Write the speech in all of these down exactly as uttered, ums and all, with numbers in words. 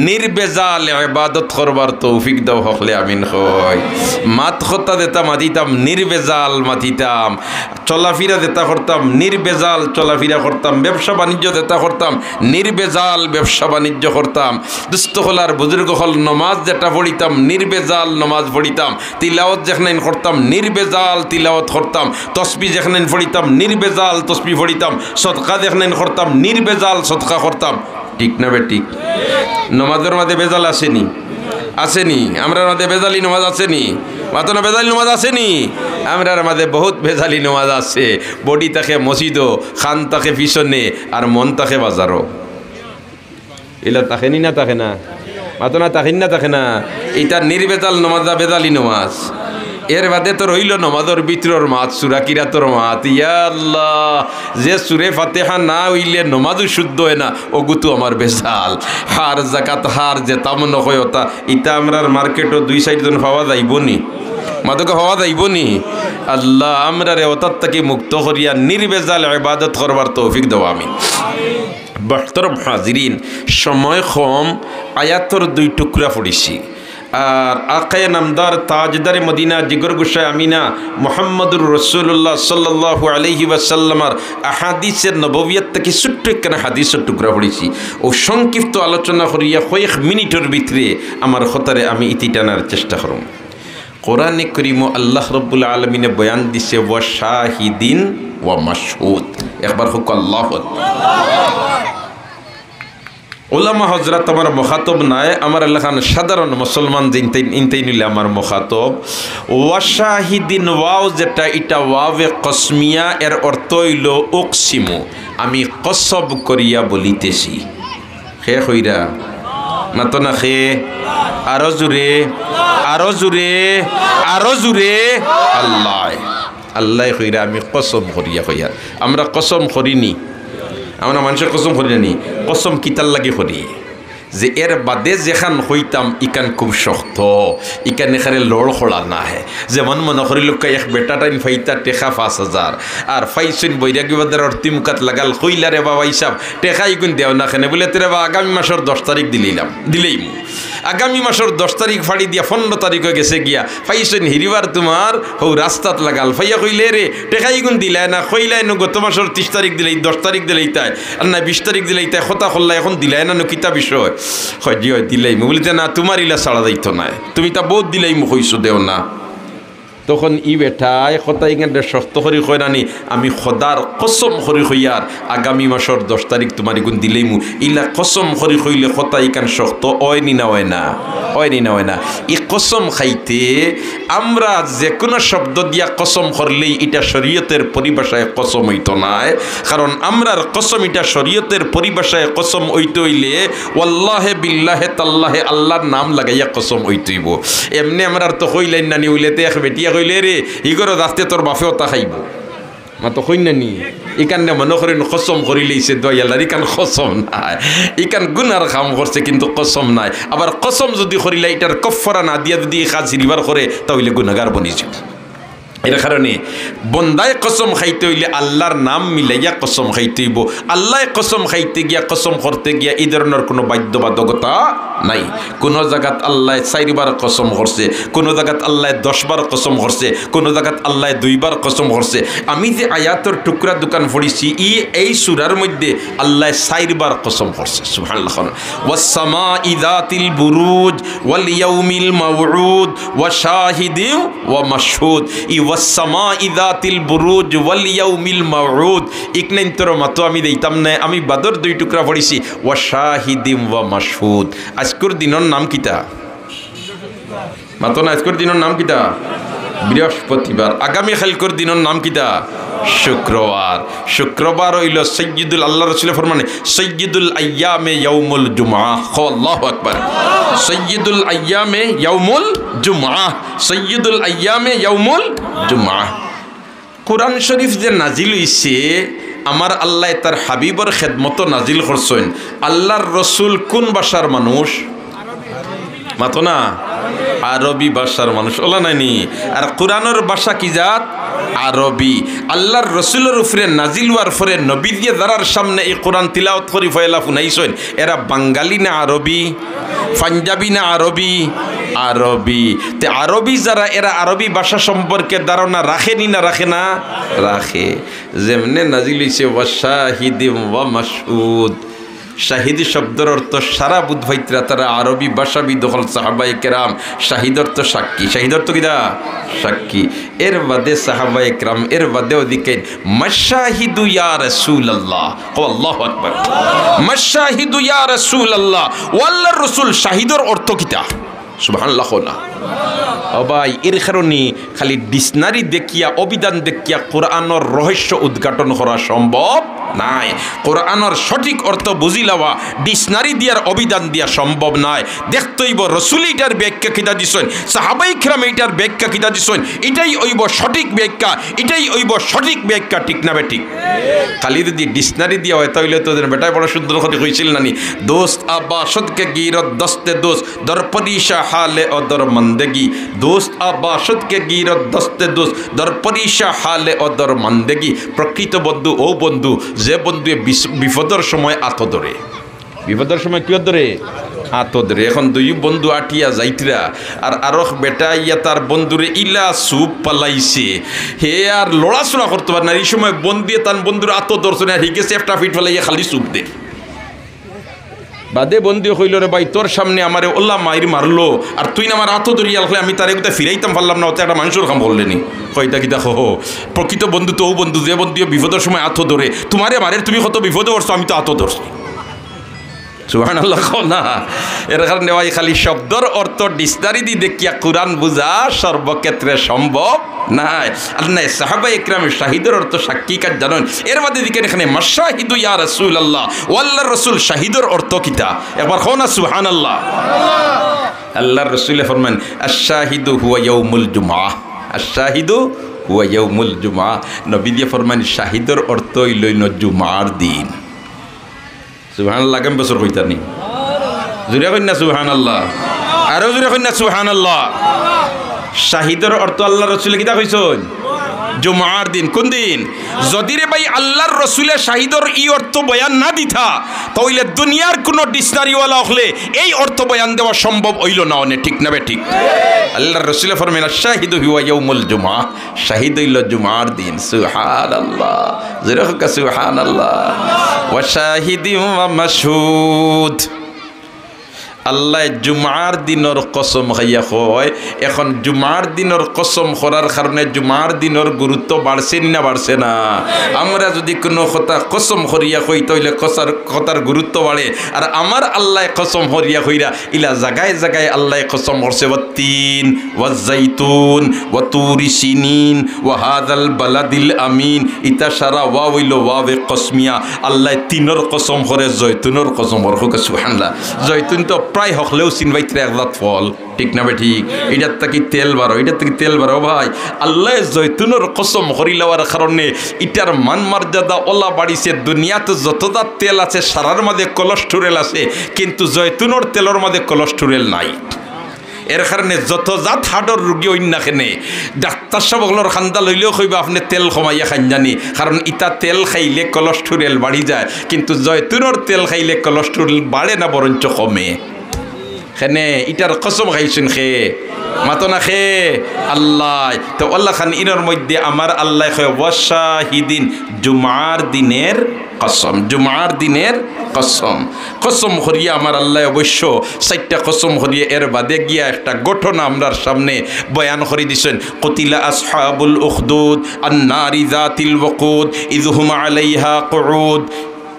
নির্ভেজাল ইবাদত করবার তৌফিক দাও, হকলে আমিন কই। মাত-কথা যেতা মাতিতাম, নির্ভেজাল মাতিতাম। চলাফিরা যেতা করতাম, নির্ভেজাল চলাফিরা করতাম। ব্যবসা-বাণিজ্য যেতা করতাম, নির্ভেজাল ব্যবসা-বাণিজ্য করতাম। দুস্ত অকল আর বুজুর্গ অকল, নমাজ যেতা পড়িতাম, নির্ভেজাল নমাজ পড়িতাম। তিলাওয়াত যেখানাইন করতাম, নির্ভেজাল তিলাওয়াত করতাম। তসবি যেখানাইন পড়িতাম, নির্ভেজাল তসবি পড়িতাম। সদকা যেখানাইন করতাম, নির্ভেজাল সদকা করতাম। ঠিক না বেঠিক? নমাজর মাঝে ভেজাল আছে নি? আছে নি? আমরার মাঝে ভেজালি নমাজ আছে নি? মাতো না, ভেজালি নমাজ আছে নি? আমরার মাঝে বউত ভেজালি নমাজ আছে। বডি থাকে মসজিদো, কান থাকে পিছনে, আর মন থাকে বাজারো। ইলা থাকে নি না থাকে না? মাতো না, থাকে নি না থাকে না? ইতা নির্ভেজাল নমাজ না ভেজালি নমাজ? এর বাদে তো রইলো নমাজর ভিতরর মাত, সুরা কিরাতর মাত। ইয়া আল্লাহ, যে সুরে ফাতেহা না অইলে নমাজও শুদ্ধ অয় না, অগুতো আমার ভেজাল। হার জাগাত হার যেতা মনো অয় অতা, ইতা আমরার মার্কেটো দুই চাইরজন পাওয়া যাইবো নি? মাতোক্কা, পাওয়া যাইবো নি? আল্লাহ, আমরারে অতার থাকি মুক্ত করিয়া নির্ভেজাল ইবাদত করবার তৌফিক দাও, আমিন। মুহতারাম হাজিরিন, সময় কম, আয়াতর দুই টুকরা পড়ছি। আর আকায়ে নামদার তাজদারে মদিনা জিগর গোসাই আমিনা মুহাম্মাদুর রাসূলুল্লাহ সাল্লাল্লাহু আলাইহি ওয়াসাল্লামর আহাদিসে নববিয়াত থাকি ছোট্ট একখান হাদিসর টুকরা পড়ছি। অউ সংক্ষিপ্ত আলোচনা করিয়া কয়েক মিনিটর ভিতরে আমার কথারে আমি ইতি টানার চেষ্টা করমু। কোরআনে করিমো আল্লাহ রাব্বুল আলামিনে বয়ান দিছে, "ওয়া শাহিদিন ওয়া মাশহুদ।" একবার কউক্কা আল্লাহু আকবার। ওলামা হজরত আমার মুখাতব নায়, আমার এলাকান সাধারণ মুসলমান যেইনতাইন, ইনতাইন অইলে আমার মুখাতব। ওয়া শাহিদিন, ওয়াও যেটা, ইটা ওয়াওয়ে কসমিয়া, এর অর্থ অইলো উকসিমু, আমি কসম করিয়া বলিতেছি। কে কইরা? মাতো না কে? আরো জুরে, আরো জুরে, আরো জুরে। আল্লায়, আল্লায় কইরা, আমি কসম করিয়া কইয়ার। আমরা কসম করি নি? আমরা মানষে কসম করি না নি? কসম কিতার লাগি করি? যে এর বাদে যেখান কইতাম, ইখান খুব শক্ত, ইখান একেবারে লড়খড়া নায়। যেমন মনো করিলউক্কা এক বেটাটাইন পাইতা টেকা পাঁচ হাজার, আর পাইছইন বৈরাগী বাজারর তিমুকাত লাগাল, কইলা, "রে বা ভাইসাব, টেকা ইগুন দেও না কেনে?" বুলে, "তে রে বা, আগামী মাসর দশ তারিখ দিলাইলাম, দিলাইমু।" আগামী মাসর দশ তারিখ ফাড়ি দিয়া পনরো তারিখ অই গেছে গিয়া, পাইছইন হিরিবার তুমার হউ রাস্তাত লাগাল, পাইয়া কইলে, "রে, টেকা ইগুন দিলায় না, কইলায় নু গত মাসর তিশ তারিখ দিলাইতায়, দশ তারিখ দিলাইতায়, আর না বিশ তারিখ দিলাইতায়, কথা কইলায়, অখন দিলায় না নু, কিতা বিষয়?" কয়, "জি অয়, দিলাইমু।" বুলে, "তে না, তুমার ইলা ছাড়া যাইতো নায়, তুমি তা বউত দিলাইমু কইছো, দেও না।" তখন ই বেটায় কথা ইখান শক্ত করি কয় না নি, "আমি খোদার কসম করি কইয়ার, আগামী মাসর দশ তারিখ তুমার ইগুন দিলাইমু।" ইলা কসম করি কইলে কথা ইখান শক্ত অয় নি না অয় না? অয় নি না অয় না? ই কসম খাইতে আমরা যেকুনু শব্দ দিয়া কসম করলেই ইটা শরীয়তের পরিভাষায় কসম অইতো নায়, কারণ আমরার কসম ইটা শরীয়তের পরিভাষায় কসম অইতে অইলে ওয়াল্লাহে বিল্লাহে তাল্লাহে আল্লার নাম লাগাইয়া কসম অইতে অইবো। এমনে আমরার তো কইলাইন না নি, অইলে তে এক বেটিয়ে কইলে, "রে, ইগরো যাস্তে তোর বাপে অতা খাইবো।" মাতো কইন না নি? ইখানরে মনো করইন কসম করিলাইছে, দোয়াই আল্লার, ইখান কসম নায়। ইখান গুনার কাম করছে, কিন্তু কসম নায়। আবার কসম যুদি করিলায়, ইটার কফফারা না দিয়া যুদি ই কাজ হিরিবার করে, তা অইলে গুনাগার বনি যাইবো। এর কারণে বন্দায় কসম খাইতে অইলে আল্লার নাম মিলাইয়া কসম খাইতে অইবো। আল্লায় কসম খাইতে গিয়া, কসম করতে গিয়া ই ধরনর কুনু বাধ্যবাধকতা নাই। কুনু জাগাত আল্লায় চাইরবার কসম করছে, কুনু জাগাত আল্লায় দশবার কসম করছে, কুনু জাগাত আল্লায় দুইবার কসম করছে। আমি যে আয়াতর টুকরা দুখান পড়ছি, ই, এই সূরার মধ্যে আল্লায় চাইরবার কসম করছে। সুবহানাল্লাহ। "ওয়াস-সামাই যাতিল বুরুজ ওয়াল ইয়াউমিল মাউউদ ওয়া শাহিদিন ওয়া মাশহুদ।" ই "ওয়াস-সামাই যাতিল বুরুজ ওয়াল ইয়াউমিল মাউউদ", ইখানইন্তর মাতো আমি দিতাম নায়, আমি বাদর দুই টুকরা পড়ছি, "ওয়া শাহিদিন ওয়া মাশহুদ।" আইজকুর দিনর নাম কিতা? মাতো না, আইজকুর দিনর নাম কিতা? বৃহস্পতিবার। আগামী কাইলকুর দিনর নাম কিতা? শুক্রবার। শুক্রবার অইলো সাইয়্যিদুল, আল্লার রসুলে ফরমানে, "সাইয়্যিদুল আইয়ামে ইয়াউমুল জুমআ।" কও, "আল্লাহু আকবার।" "সাইয়্যিদুল আইয়ামে ইয়াউমুল জুমআ।" "সাইয়্যিদুল আইয়ামে ইয়াউমুল জুমআ।" কোরআন শরীফ যে নাজিল অইছে, আমার আল্লায় তার হাবিবর খেদমতো নাজিল করছইন। আল্লার রসুল কুন ভাষার মানুষ? মাতো না? আরবি ভাষার মানুষ, অলা নায় নি? আর কোরআনর ভাষা কি জাত? আরবি। আল্লার রসুলর উপরে নাজিল অওয়ার পরে নবীজিয়ে যারার সামনে ই কোরআন তিলাওয়াত করি পয়লা হুনাইছইন, এরা বাঙালি না আরবি? পাঞ্জাবি না আরবি? আরবি। তে আরবি যারা, এরা আরবি ভাষা সম্পর্কে ধারণা রাখে নি না রাখে না? রাখে। যেমনে নাজিল অইছে, "ওয়া শাহিদিম ওয়া মাশহুদ।" শাহিদ শব্দর অর্থ সারা বুঝ পাইতরা, তারা আরবি ভাষাবিদ অকল সাহাবায়ে কেরাম। শাহিদ অর্থ সাক্ষী। শাহিদ অর্থ কিতা? সাক্ষী। এর বাদে সাহাবায়ে কেরাম, এর বাদে ওদিকে, "মাশশাহিদু ইয়া রাসূলুল্লাহ।" ও আল্লাহু আকবার। "মাশশাহিদু ইয়া রাসূলুল্লাহ।" ও আল্লাহর রসুল, শাহিদর অর্থ কিতা? সুবহানাল্লাহ কও না। ও ভাই, এর কারণে খালি dictionary দেখিয়া, অভিধান দেখিয়া কোরআনর রহস্য উদ্ঘাটন করা সম্ভব নায়। কোরআনর সঠিক অর্থ বুঝি লওয়া dictionary দিয়ার অভিধান দিয়া সম্ভব নায়। দেখতে অইবো রসুলে ইটার ব্যাখ্যা কিতা দিছইন, সাহাবায়ে কেরামে ইটার ব্যাখ্যা কিতা দিছইন, ইটাই অইবো সঠিক ব্যাখ্যা, ইটাই অইবো সঠিক ব্যাখ্যা, ঠিক না বেঠিক? খালি যদি dictionary দিয়া অয়, তাইলে তো যেন বেটায় বড় সুন্দর করি কইছিল না নি, "দোস্ত আ বাশদ কে গিরদ দস্তে দোস্ত, দর পরিশা হালে অ দর মন্দেগি।" দোস্ত আ বাশদ কে গিরদ দস্তে দোস্ত, দর পরিশা হালে অ দর মন্দেগি। প্রকৃত বন্ধু অউ বন্ধু, যে বন্ধুয়ে বিস-, বিপদর সময় আতো ধরে। বিপদর সময় কিয়ত ধরে? আতো ধরে। এখন দুই বন্ধু আটিয়া যাইতরা, আর আরক বেটা আইয়া তার বন্ধুরে ইলা চুপ ফালাইছে, হে আর লড়াচড়া করতো পারে না। ই সময় বন্ধুয়ে তান বন্ধুর আতো ধরছে না, হি গেছে একটা ফিট ফালাইয়া খালি চুপ দের। বাদে বন্ধুয়ে কইলো, "রে ভাই, তোর সামনে আমারে অলা মাইর মারলো, আর তুইন আমার আতো ধরিয়া রাখলে, আমি তারে গুতা ফিরাইতাম পারলাম না, অতে একটা মানষর কাম করলে নি।" কয়, "ইতা কিতা কও? প্রকৃত বন্ধু তো অউ বন্ধু, যে বন্ধুয়ে বিপদর সময় আতো ধরে, তুমারে মারের, তুমি কত বিপদো পড়ছো, আমি তো আতো ধরছি।" সুবহানাল্লাহ কও না। এর কারণে ভাই, খালি শব্দর অর্থ dictionary দি দেখিয়া কোরআন বুঝা সর্বক্ষেত্রে সম্ভব নায়। আর নায়, সাহাবায়ে কেরামে শাহিদর অর্থ সাক্ষী কার জানইন। এর বাদে দেখইন এখানে, "মাশশাহিদু ইয়া রাসূলুল্লাহ", ও আল্লাহর রসুল, শাহিদর অর্থ কিতা? একবার কও না সুবহানাল্লাহ। আল্লাহর রসুলে ফরমাইন, "আশ-শাহিদু হুয়া ইয়াউমুল জুমআহ, আশ-শাহিদু হুয়া ইয়াউমুল জুমআহ।" নবীজিয়ে ফরমাইন, "শাহিদর অর্থ অইলো ইনো জুমার দিন।" সুবহানাল্লাহ, আগামী বছর কইতা নি? জুরে কইন না সুবহানাল্লাহ। আরো জুরে কইন না সুবহানাল্লাহ। শাহিদর অর্থ আল্লাহর রসুলে কিতা কইছইন? জুমার দিন। কুন দিন? যদি রে ভাই আল্লাহর রসুলে শাহিদর ই অর্থ বয়ান না দিতা, তাইলে দুনিয়ার কুনু dictionary ওয়ালা অকলে এই অর্থ বয়ান দেওয়া সম্ভব অইলো না অনে, ঠিক না বেঠিক? আল্লাহর রসুলে ফরমাইন, "আশ-শাহিদু হুয়া ইয়াউমুল জুমআহ।" শাহিদ অইলো জুমার দিন। সুবহানাল্লাহ। জোরে কউক্কা সুবহানাল্লাহ। "ওয়া শাহিদিম ওয়া মাশহুদ।" আল্লায় জুমার দিনর কসম খাইয়া কয়, এখন জুমার দিনর কসম করার কারণে জুমার দিনর গুরুত্ব বাড়ছে নি না বাড়ছে না? আমরা যদি কুনু কথা কসম করিয়া কই, তাইলে কথার, কথার গুরুত্ব বাড়ে। আর আমার আল্লায় কসম করিয়া কইরা ইলা জাগায় জাগায় আল্লায় কসম করছে, "ওয়াত্তিন, ওয়াজ্জাইতুন, ওয়া তুরি সিনিন, ওয়া হাযাল বালাদিল আমিন।" ইতা সারা ওয়াও অইলো ওয়াওয়ে কসমিয়া। আল্লায় তিনর কসম করে, জয়তুনর কসম করে। কউক্কা সুবহানাল্লাহ। জয়তুন তো প্রায় হকলেউ চিনবাইত্রা এক জাত ফল, ঠিক না বেঠিক? ইটার থাকি তেল বারয়, ইটার থাকি তেল বারয়। ও ভাই, আল্লায় জয়তুনর কসম করিলাওয়ার কারণে ইটার মান মর্যাদা অলা বাড়িছে। দুনিয়াত যত জাত তেল আছে, সারার মাঝে cholesterol আছে, কিন্তু জয়তুনর তেলর মাঝে cholesterol নাই। এর কারণে যত জাত হার্টর রুগী অইন না কেনে, ডাক্তার সাব অকলর কান্দা লইলেও কইবা, "আপনে তেল কমাইয়া খাইন জানি, কারণ ইতা তেল খাইলে cholesterol বাড়ি যায়, কিন্তু জয়তুনর তেল খাইলে cholesterol বাড়ে না, বরঞ্চ কমে।" কেনে ইটার কসম খাইছইন কে? মাতো না কে? আল্লায়। তো আল্লাহ খান ইনর মধ্যে আমার আল্লায় কয়, "ওয়া শাহিদিন", জুমার দিনের কসম, জুমার দিনের কসম। কসম করিয়া আমার আল্লায় অবশ্য চাইরটা কসম করিয়া এর বাদে গিয়া একটা ঘটনা আমরার সামনে বয়ান করি দিছইন। কুতিলা আসহাবুল উখদুদ, আন-নারি যাতিল ওয়াকুদ, ইয হুম আলাইহা কুউদ।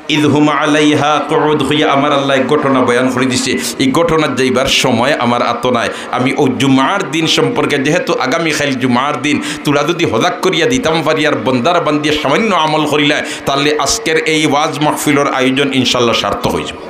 ইয হুম আলাইহা কুউদ কইয়া আমার আল্লায় এক ঘটনা বয়ান করি দিছে। ই ঘটনাত যাইবার সময় আমার আতো নাই। আমি অউ জুমার দিন সম্পর্কে, যেহেতু আগামী কাইল জুমার দিন, থুড়া যদি হজাগ করিয়া দিতাম পারি আর বন্দার বান্দিয়ে সামান্য আমল করিলায়, তাইলে আজকের এই ওয়াজ মাহফিলর আয়োজন ইনশাআল্লাহ সার্থক অইযিবো।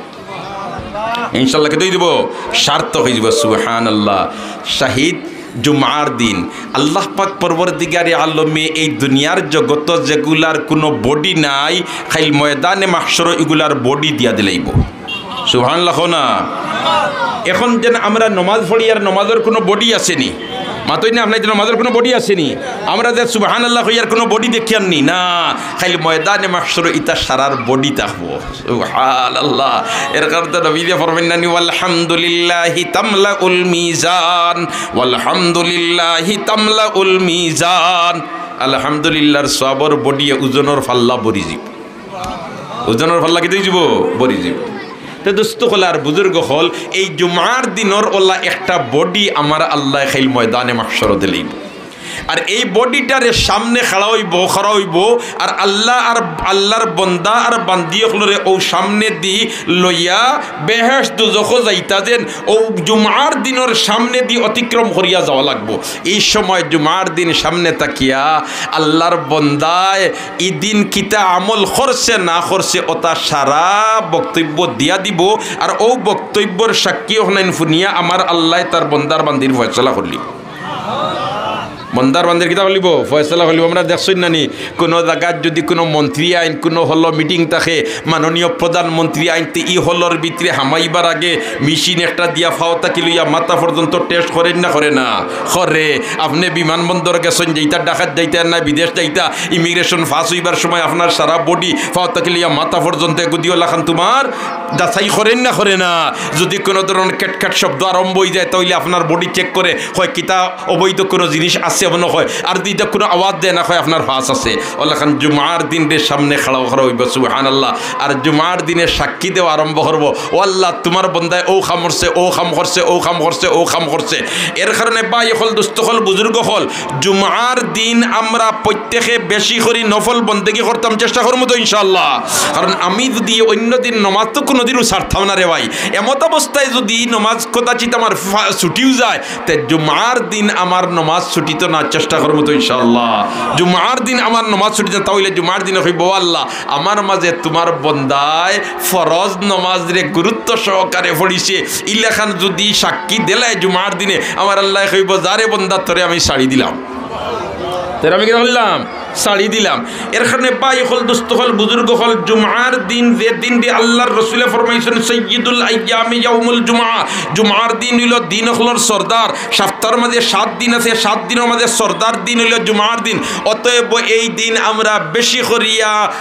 ইনশাআল্লাহ কিতা অইযিবো? সার্থক অইযিবো। সুবহানাল্লাহ। শাহিদ জুমার দিন আল্লাহ পাক পরওয়ারদিগারে আলমে এই দুনিয়ার জগতো যেগুলার কুনু body নাই, কাইল ময়দানে মাহশরো ইগুলার body দিয়া দিলাইবো। সুবহানাল্লাহ কও না। এখন যেন আমরা নমাজ পড়ি আর নমাজর কুনু body আছে নি? মাতইন না, আপনাইনতে নমাজর কুনু body আছে নি? আমরা যে সুবহানাল্লাহ কইয়ার কুনু body দেখিয়ার নি? না, খালি ময়দানে মাহশরো ইতা সারার body থাকবো। সুবহানাল্লাহ। এর কারণে তো নবীয়ে ফরমাইন না নি, "ওয়ালহামদুলিল্লাহি তামলাউল মিজান, ওয়ালহামদুলিল্লাহি তামলাউল মিজান।" আলহামদুলিল্লাহর সওয়াবর body ওজনর পাল্লা ভরি যিবো। ওজনর পাল্লা কিতা অইযিবো? ভরি যিবো। তে দোস্ত অকল আর বুজুর্গ অকল, এই জুমার দিনর অলা একটা body আমার আল্লায় খাইল ময়দানে মাহশরো দিলাইবো। আর এই bodyটারে সামনে খাড়া অইবো, খাড়া অইবো, আর আল্লাহ আর আল্লাহর বন্দা আর বান্দি অকলরে অউ সামনেদি লইয়া বেহেশত দুজখো যাইতা যেন অউ জুমার দিনর সামনেদি অতিক্রম করিয়া যাওয়া লাগবো। এই সময় জুমার দিন সামনে থাকিয়া আল্লাহর বন্দায় ই দিন কিতা আমল করছে না করছে, অতা সারা বক্তব্য দিয়া দিবো। আর অউ বক্তব্যর সাক্ষী অকলাইন হুনিয়া আমার আল্লায় তার বন্দার বান্দির ফয়সালা করলি। বন্দার বান্দির কিতা করলিবো? ফয়সালা করলিবো। আমরা দেখছইন না নি, কুনু জাগাত যুদি কুনু মন্ত্রী আইন, কুনু হলো meeting থাকে, মাননীয় প্রধানমন্ত্রী আইন, তে ই হলর ভিতরে হামাইবার আগে মেশিন একটা দিয়া ফাও থাকি লইয়া মাথা পর্যন্ত test করের না করে না? করে। আপনে বিমানবন্দর গেছইন, যাইতা ঢাকাত যাইতা না বিদেশ যাইতা, immigration pass অইবার সময় আপনার সারা body ফাও থাকি লইয়া মাথা পর্যন্ত এগুদি অলাখান তুমার যাচাই করের না করে না? যুদি কুনু ধরনর ক্যাটক্যাট শব্দ আরম্ভ অইযায়, তা অইলে আপনার body check করে, কয়, "কিতা অবৈধ কুনু জিনিস আছে?" মনো কয়। আর যুদি কুনু আওয়াজ দেয় না, কয়, "আপনার pass আছে।" অলাখান জুমার দিনরে সামনে খাড়া খাড়া অইবো, সুবহানাল্লাহ। আর জুমার দিনে সাক্ষী দেওয়া আরম্ভ করবো, "ও আল্লাহ, তুমার বন্দায় অউ কাম করছে, অউ কাম করছে, অউ কাম করছে, অউ কাম করছে।" এর কারণে ভাই অকল, দোস্ত অকল, বুজুর্গ অকল, জুমার দিন আমরা প্রত্যেকে বেশি করি নফল বন্দেগি করতাম চেষ্টা করমু তো ইনশাআল্লাহ। কারণ আমি যুদি অইন্য দিন নমাজ তো কুনুদিনও ছাড়তাম না রে ভাই। এমত অবস্থায় যুদি নমাজ কদাচিৎ আমার ফা-, ছুটিও যায়, তে জুমার দিন আমার নমাজ ছুটিতো না, চেষ্টা করমু তো ইনশাআল্লাহ। জুমার দিন আমার নমাজ ছুটিতো না, তা অইলে জুমার দিনে কইবো, "ও আল্লাহ, আমার মাঝে তুমার বন্দায় ফরজ নমাজরে গুরুত্ব সহকারে পড়ছে।" ইলাখান যুদি সাক্ষী দিলায় জুমার দিনে, আমার আল্লায় কইবো, "যা রে বন্দা, তোরে আমি ছাড়ি দিলাম।" তোরে আমি কিতা করলাম? ছাড়ি দিলাম। এর কারণে ভাই অকল, দোস্ত অকল, বুজুর্গ অকল, জুমার দিন যে দিনরে আল্লাহর রসুলে ফরমাইছইন, "সাইয়্যিদুল আইয়ামি ইয়াউমুল জুমআ", জুমার দিন অইলো দিন অকলর সর্দার। সপ্তাহর মাঝে সাত দিন আছে, সাত দিনর মাঝে সর্দার দিন অইলো জুমার দিন। অতএব এই দিন আমরা বেশি করিয়া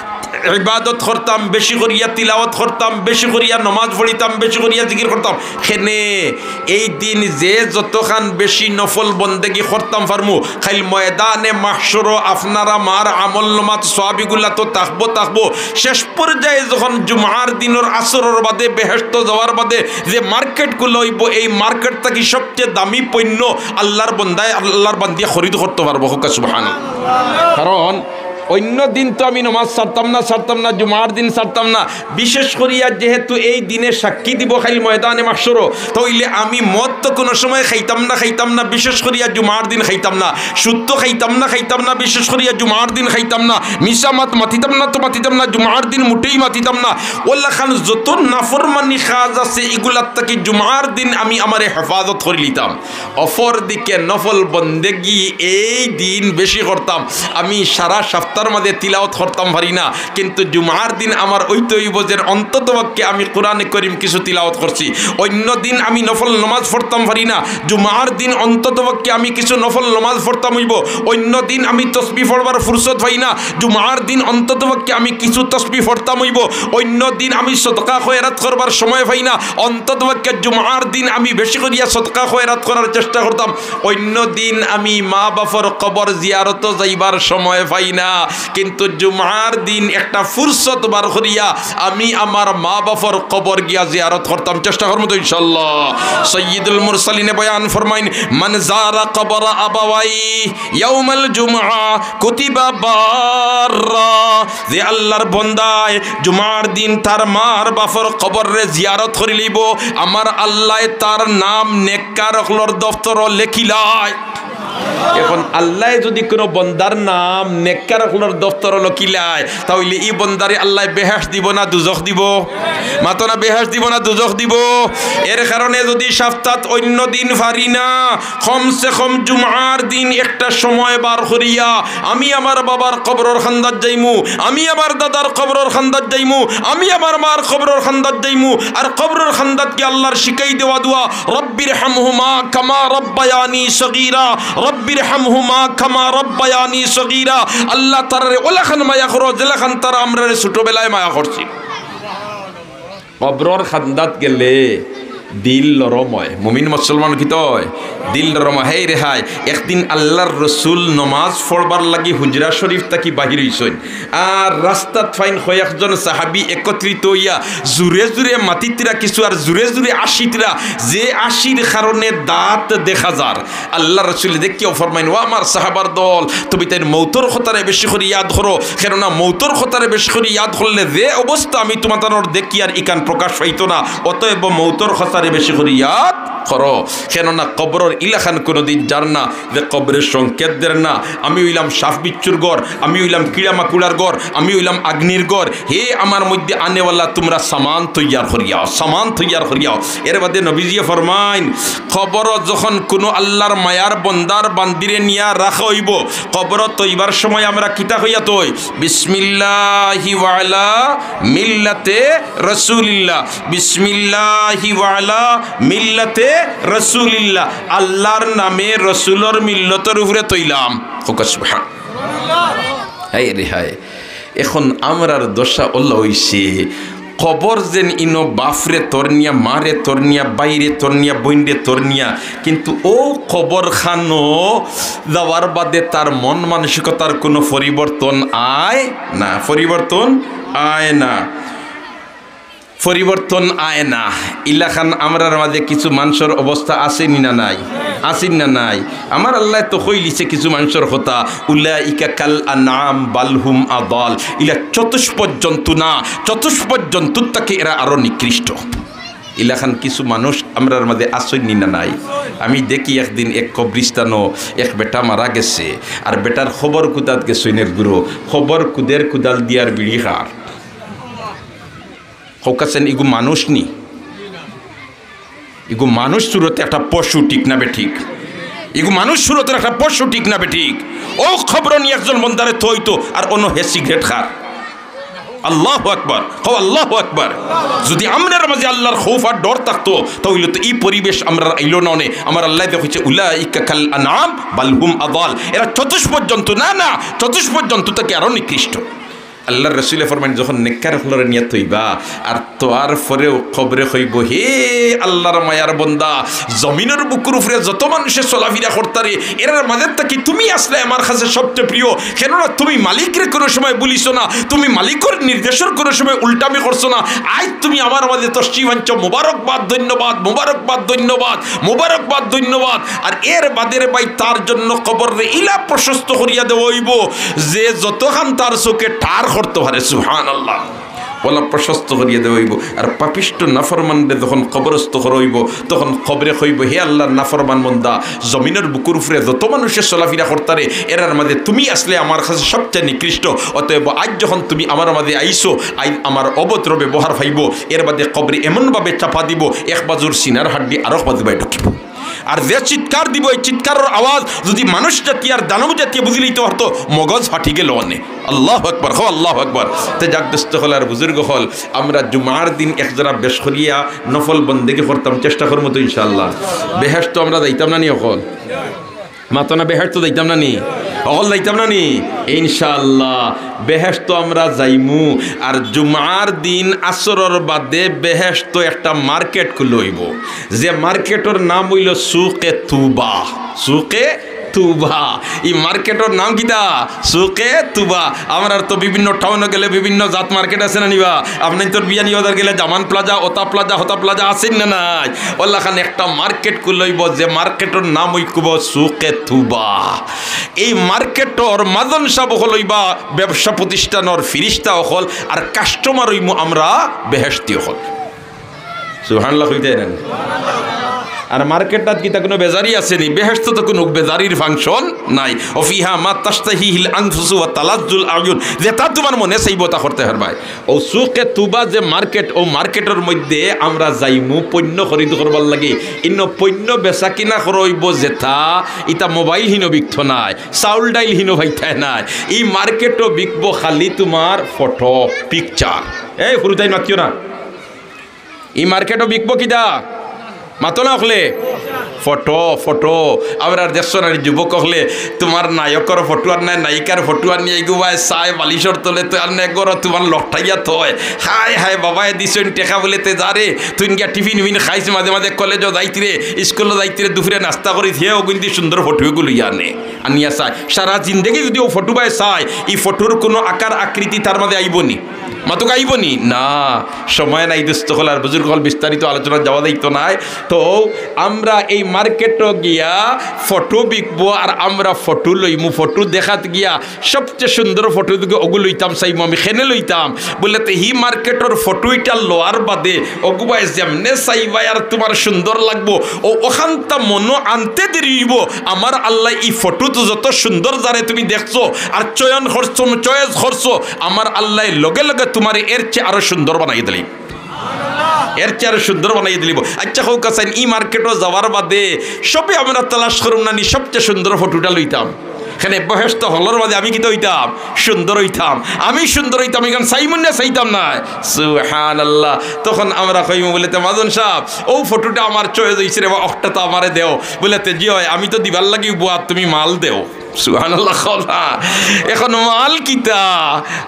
ইবাদত করতাম, বেশি করিয়া তিলাওয়াত করতাম, বেশি করিয়া নমাজ পড়িতাম, বেশি করিয়া জিকির করতাম। কেনে এই দিন যে যতখান বেশি নফল বন্দেগি করতাম পারমু, কাইল ময়দানে মাহশরো আপনার আমার আমল নমাজ সওয়াবিগুলা তো থাকবো, থাকবো। শেষ পর্যায়ে যখন জুমার দিনর আসরর বাদে বেহেশতো যাওয়ার বাদে যে মার্কেটগুলা অইবো, এই মার্কেট থাকি সবচেয়ে দামি পণ্য আল্লাহর বন্দায়, আল্লাহর বান্দিয়ে খরিদ করতো পারবো। কউক্কা সুবহানাল্লাহ। কারণ অইন্য দিন তো আমি নমাজ ছাড়তাম না, ছাড়তাম না, জুমার দিন ছাড়তাম না। বিশেষ করিয়া যেহেতু এই দিনে সাক্ষী দিবো কাইল ময়দানে মাহশরো, তা অইলে আমি মদ তো কুনু সময় খাইতাম না, খাইতাম না, বিশেষ করিয়া জুমার দিন খাইতাম না। সুদ তো খাইতাম না, খাইতাম না, বিশেষ করিয়া জুমার দিন খাইতাম না। মিছা মাত মাতিতাম না তো মাতিতাম না, জুমার দিন মুটেই মাতিতাম না। অলাখান যত নাফরমানি কাজ আছে, ইগুলার থাকি জুমার দিন আমি আমারে হেফাজত করিলিতাম। অপরদিকে নফল বন্দেগি এই দিন বেশি করতাম। আমি সারা সপ্তাহর মাঝে তিলাওয়াত করতাম পারি না, কিন্তু জুমার দিন আমার অইতো অইবো যে অন্তত পক্ষে আমি কোরআনে করিম কিছু তিলাওয়াত করছি। অইন্য দিন আমি নফল নমাজ পড়তাম পারি না, জুমার দিন অন্তত পক্ষে আমি কিছু নফল নমাজ পড়তাম অইবো। অইন্য দিন আমি তসবি পড়বার ফুরসত পাই না, জুমার দিন অন্তত পক্ষে আমি কিছু তসবি পড়তাম অইবো। অইন্য দিন আমি সদকা খয়রাত করবার সময় পাই না, অন্তত পক্ষে জুমার দিন আমি বেশি করিয়া সদকা খয়রাত করার চেষ্টা করতাম। অইন্য দিন আমি মা বাফর কবর জিয়ারতো যাইবার সময় পাই না, কিন্তু জুমার দিন একটা ফুরসত বার করিয়া আমি আমার মা বাফর কবর গিয়া জিয়ারত করতাম, চেষ্টা করমু তো ইনশাআল্লাহ। সাইয়্যিদুল মুরসালিনে বয়ান ফরমাইন, "মান জারা কবরা আবাওয়াই ইয়াউমাল জুমআ কুতিবা বাররা।" যে আল্লাহর বন্দায় জুমার দিন তার মার বাফর কবররে জিয়ারত করিলিবো, আমার আল্লায় তার নাম নেককার অকলর দফতরো লেখিলায়। এখন আল্লায় যুদি কুনু বন্দার নাম নেককার অকলর দফতরো লখিলায়, তা অইলে ই বন্দারে আল্লায় বেহেশত দিবো না দুজখ দিবো? মাতো না, বেহেশত দিবো না দুজখ দিবো? এর কারণে যুদি সাপ্তাত অইন্য দিন পারি না, কমসে কম জুমার দিন একটা সময় বার করিয়া আমি আমার বাবার কবরর কান্দাত যাইমু, আমি আমার দাদার কবরর কান্দাত যাইমু, আমি আমার মার কবরর কান্দাত যাইমু। আর কবরর কান্দাত গিয়া আল্লার শিখাই দেওয়া দোয়া, "রব্বির হামহুমা কামা রব্বায়ানি সগীরা, রব্বির হামহুমা কামা রব্বায়ানি সগীরা।" আল্লাহ, তারারে ওলাখান মায়া করো, যেলাখান তারা আমরারে ছোটবেলায় মায়া করছিল। কবরর কান্দাত গেলে দিল নরম অয়। মুমিন মুসলমান কিতা অয়? দিল নরম অয়। হেই রে হায়, একদিন আল্লার রসুল নমাজ পড়বার লাগি হুজরা শরীফ থাকি বাহির অইছইন। আর রাস্তাত পাইন কয়েকজন সাহাবী একত্রিত অইয়া জুরে জুরে মাতিতরা কিছু আর জুরে জুরে হাসিতরা, যে হাসির কারণে দাঁত দেখা যার। আল্লার রসুলে দেখিয়াও ফরমাইন, "ও আমার সাহাবার দল, তুমি তাইন মৌতর কথারে বেশি করি ইয়াদ করো, কেননা মৌতর কথারে বেশি করি ইয়াদ করলে যে অবস্থা আমি তুমাতানর দেখিয়ার ইখান প্রকাশ পাইতো না, অতএব মৌতর কথারে বেশি করি ইয়াদ করো, কেননা কবরর ইলাখান কুনুদিন যার না, যে কবরে সংকেত দের না, আমি অইলাম সাপ বিচ্ছুর ঘর, আমি অইলাম কিড়া মাকুড়ার ঘর, আমি অইলাম আগ্নির ঘর। হে আমার মধ্যে আনেওয়ালা, তুমরা সামান তৈয়ার করিয়াও, সামান তৈয়ার করিয়াও।" এর বাদে নবীজিয়ে ফরমাইন, কবরো যখন কুনু আল্লার মায়ার বন্দার বান্দিরে নিয়া রাখা অইবো, কবরো তইবার সময় আমরা কিতা কইয়া তই? বিসমিল্লাহি ওয়া আলা মিল্লাতে রাসূলিল্লাহ, বিসমিল্লাহি ওয়া আলা মিল্লাতে রাসূলিল্লাহ, আল্লার নামে রসুলর মিল্লতর উপরে তইলাম। কউক্কা সুবহান। হায় রে হায়। এখন আমরার দশা অলা অইছে, কবর যেন ইনো বাফরে তরনিয়া, মারে তরনিয়া, বাইরে তরনিয়া, বইনরে তরনিয়া, কিন্তু অউ কবরখানো যাওয়ার বাদে তার মন মানসিকতার কুনু পরিবর্তন আয় না, পরিবর্তন আয় না। পরিবর্তন আয় না। ইলাখান আমরার মাঝে কিছু মানষর অবস্থা আছে নি না নাই? আছে নি না নাই? আমার আল্লায় তো কইলিছে কিছু মানষর কথা, "উলাইকা কাল আনআম বাল হুম আদাল।" ইলা চতুষ্পদ জন্তু না, চতুষ্পদ জন্তুর থাকি এরা আরো নিকৃষ্ট। ইলাখান কিছু মানুষ আমরার মাঝে আছে নি না নাই? আমি দেখি একদিন এক কবরিস্তানো এক বেটা মারা গেছে, আর বেটার কবর কুদাত গেছইন এক গুরু, কবর কুদের কুদাল দিয়ার বিড়ি খার। কউক্কা চাইন, ইগু মানুষ নি? ইগু মানুষ সুরতে একটা পশু, ঠিক না বেঠিক? ইগু মানুষ সুরতে একটা পশু, ঠিক না বেঠিক? অউ কবরো নি একজন বন্দারে থইতো, আর অনো হে সিগারেট খার। আল্লাহু আকবার, কও আল্লাহু আকবার। যুদি আমরার মাঝে আল্লার খৌফ আর ডর থাকতো, তা অইলে তো ই পরিবেশ আমরার আইলো না অনে। আমার আল্লায় দেখইছে, "উলাইকা কাল আনআম বাল হুম আদাল।" এরা চতুষ্পদ জন্তু, না, না, চতুষ্পদ জন্তু থাকি আরো নিকৃষ্ট। আল্লার রসুলে ফরমাইন, যখন নেককার অকলরে নিয়া থইবা, আর থওয়ার পরেও কবরে কইবো, "হে আল্লার মায়ার বন্দা, জমিনর বুকুর উপরে যত মানষে চলাফিরা করতারে, এরার মাঝে থাকি তুমি আছলায় আমার কাছে সবচেয়ে প্রিয়। কেননা তুমি মালিকরে কুনু সময় ভুলিছো না, তুমি মালিকর নির্দেশর কুনু সময় উল্টামি করছো না। আইজ তুমি আমার মাঝে তশরিফ আনছো, মোবারকবাদ, ধন্যবাদ, মোবারকবাদ, ধন্যবাদ, মোবারকবাদ, ধন্যবাদ।" আর এর বাদে রে ভাই, তার জন্য কবররে ইলা প্রশস্ত করিয়া দেওয়া অইবো, যে যতখান তার চউখে ঠার করতো পারে। সুবহানাল্লাহ। অলা প্রশস্ত করিয়া দেওয়া অইবো। আর পাপিষ্ট নাফরমানরে যখন কবরস্থ করা অইবো, তখন কবরে কইবো, "হে আল্লার নাফরমান বন্দা, জমিনর বুকুর উপরে যত মানষে চলাফিরা করতারে, এরার মাঝে তুমি আছলায় আমার কাছে সবচেয়ে নিকৃষ্ট। অতএব আইজ যখন তুমি আমার মাঝে আইছো, আইজ আমার অভদ্র ব্যবহার পাইবো।" এর বাদে কবরে এমনভাবে চাপা দিবো, এক বাজুর সিনার হাড্ডি আরক বাজু বায় ঢুকিবো। আর যে চিৎকার দিবো, এই চিৎকারর আওয়াজ যুদি মানুষ জাতি আর দানব জাতিয়ে বুঝিলাইতো পারতো, মগজ ফাটি গেলো অনে। আল্লাহু আকবার, কও আল্লাহু আকবার। তে যাক দোস্ত অকল আর বুজুর্গ অকল, আমরা জুমার দিন এক জরা বেশ করিয়া নফল বন্দেগি করতাম, চেষ্টা করমু তো ইনশাআল্লাহ। বেহেশতো আমরা যাইতাম না নি অকল? মাতো না, বেহেশতো যাইতাম না নি? অকল যাইতাম না নি? ইনশাআল্লাহ, বেহেশতো আমরা যাইমু। আর জুমার দিন আসরর বাদে বেহেশতো একটা মার্কেট খুলা অইবো, যে মার্কেটর নাম অইলো সুকে তুবা। সুকে তুবা। ই মার্কেটর নাম কিতা? সুকে তুবা। আমরার তো বিভিন্ন টাউনো গেলে বিভিন্ন জাত মার্কেট আছে না নি বা? আপনাইনতর বিয়ানীবাজার গেলে জামান প্লাজা, ওতা প্লাজা, হতা প্লাজা আছে নি না নাই? অলাখান একটা মার্কেট খুলা অইবো, যে মার্কেটর নাম অইবো সুকে তুবা। এই মার্কেটর মাজন সাব অকল অইবা ব্যবসা প্রতিষ্ঠানর ফিরিস্তা অকল, আর কাস্টমার অইমু আমরা বেহেশতি অকল। সুবহানাল্লাহ কইতা না নি? আর মার্কেটটাত কিতা কুনু বেজারি আছে নি? বেহেশতো তো কুনু বেজারির ফাংশন নাই। ওয়া ফিহা মা তাশতাহিহিল আনফুসু ওয়া তালাজ্জুল আয়ুন, যেটা তুমার মনে চাইবো তা করতে পারবায়। অউ সুকে তুবা যে মার্কেট, অউ মার্কেটর মধ্যে আমরা যাইমু পণ্য খরিদ করবার লাগি। ইনো পণ্য বেচা কিনা করা অইবো যেটা, ইতা মোবাইল হিনো বিকতো নায়, চাউল ডাইল হিনো পাইতায় নায়। ই মার্কেটো বিকবো খালি তুমার ফটো, পিকচার। এই হুরুতাইন মাতিও না। ই মার্কেটো বিকবো কিতা? মাতো না অকলে। Photo, photo. আমরার দেখছো না রে যুবক অকলে, তুমার নায়কর ফটো আর নায়, নায়িকার ফটো আর নিয়া এগুবায় চায় বালিশর তলে, তো আর নায় গরো তুমার লকটাইয়া থয়। হায় হায় বাবায় দিছইন টেকা বুলে তে যা রে, তুই গিয়া টিফিন উফিন খাইস মাঝে মাঝে, কলেজো যাইতে রে, স্কুলো যাইতে রে, দুপুরে নাস্তা করিস, হে অগুইন্দি সুন্দর ফটো এগু লইয়া আনে, আনিয়া চায়। সারা জিন্দেগি যুদি অউ ফটো বায় চায়, ই ফটোর কুনু আকার আকৃতি তার মাঝে আইবো নি? মাতুক আইবো নি? না, সময় নাই দোস্ত অকল আর বুজুর্গ অকল, বিস্তারিত আলোচনা যাওয়া যাইতো নায়। তো আমরা এই মার্কেটো গিয়া ফটো বিকবো আর আমরা ফটো লইমু, ফটো দেখাত গিয়া সবচেয়ে সুন্দর ফটো দিকে অগু লইতাম চাইমু আমি, কেনে লইতাম? বুলে তে হি মার্কেটর ফটো ইটা লওয়ার বাদে অগুবায় যেমনে চাইবায় আর তুমার সুন্দর লাগবো, অউ অখানতা মনো আনতে দেরি অইবো। আমার আল্লায় ই ফটোত যত সুন্দর যারে তুমি দেখছো আর চয়ন করছো, চয়েস করছো, আমার আল্লায় লগে লগে তুমারে এর চেয়ে আরো সুন্দর বানাই দিলি, এর চেয়ে আরো সুন্দর বানাই দিলিবো। আচ্ছা, কউক্কা চাইন, ই মার্কেটো যাওয়ার বাদে সবে আমরা তালাশ করুম না নি, সবচেয়ে সুন্দর ফটোটা লইতাম। কেনে বেহেশতো হকলর মাঝে আমি কিতা অইতাম? সুন্দর অইতাম। আমি সুন্দর অইতাম, ইখান চাইমু না চাইতাম নায়? সুবহানাল্লাহ। তখন আমরা কইমু বুলে তে, "মাজন সাব, অউ ফটোটা আমার চয়েস অইছে রে বা, অখটা তো আমারে দেও।" বুলে তে, "জি অয়, আমি তো দিবার লাগি বুয়াত, তুমি মাল দেও।" সুবহানাল্লাহ কও না। এখন মাল কিতা?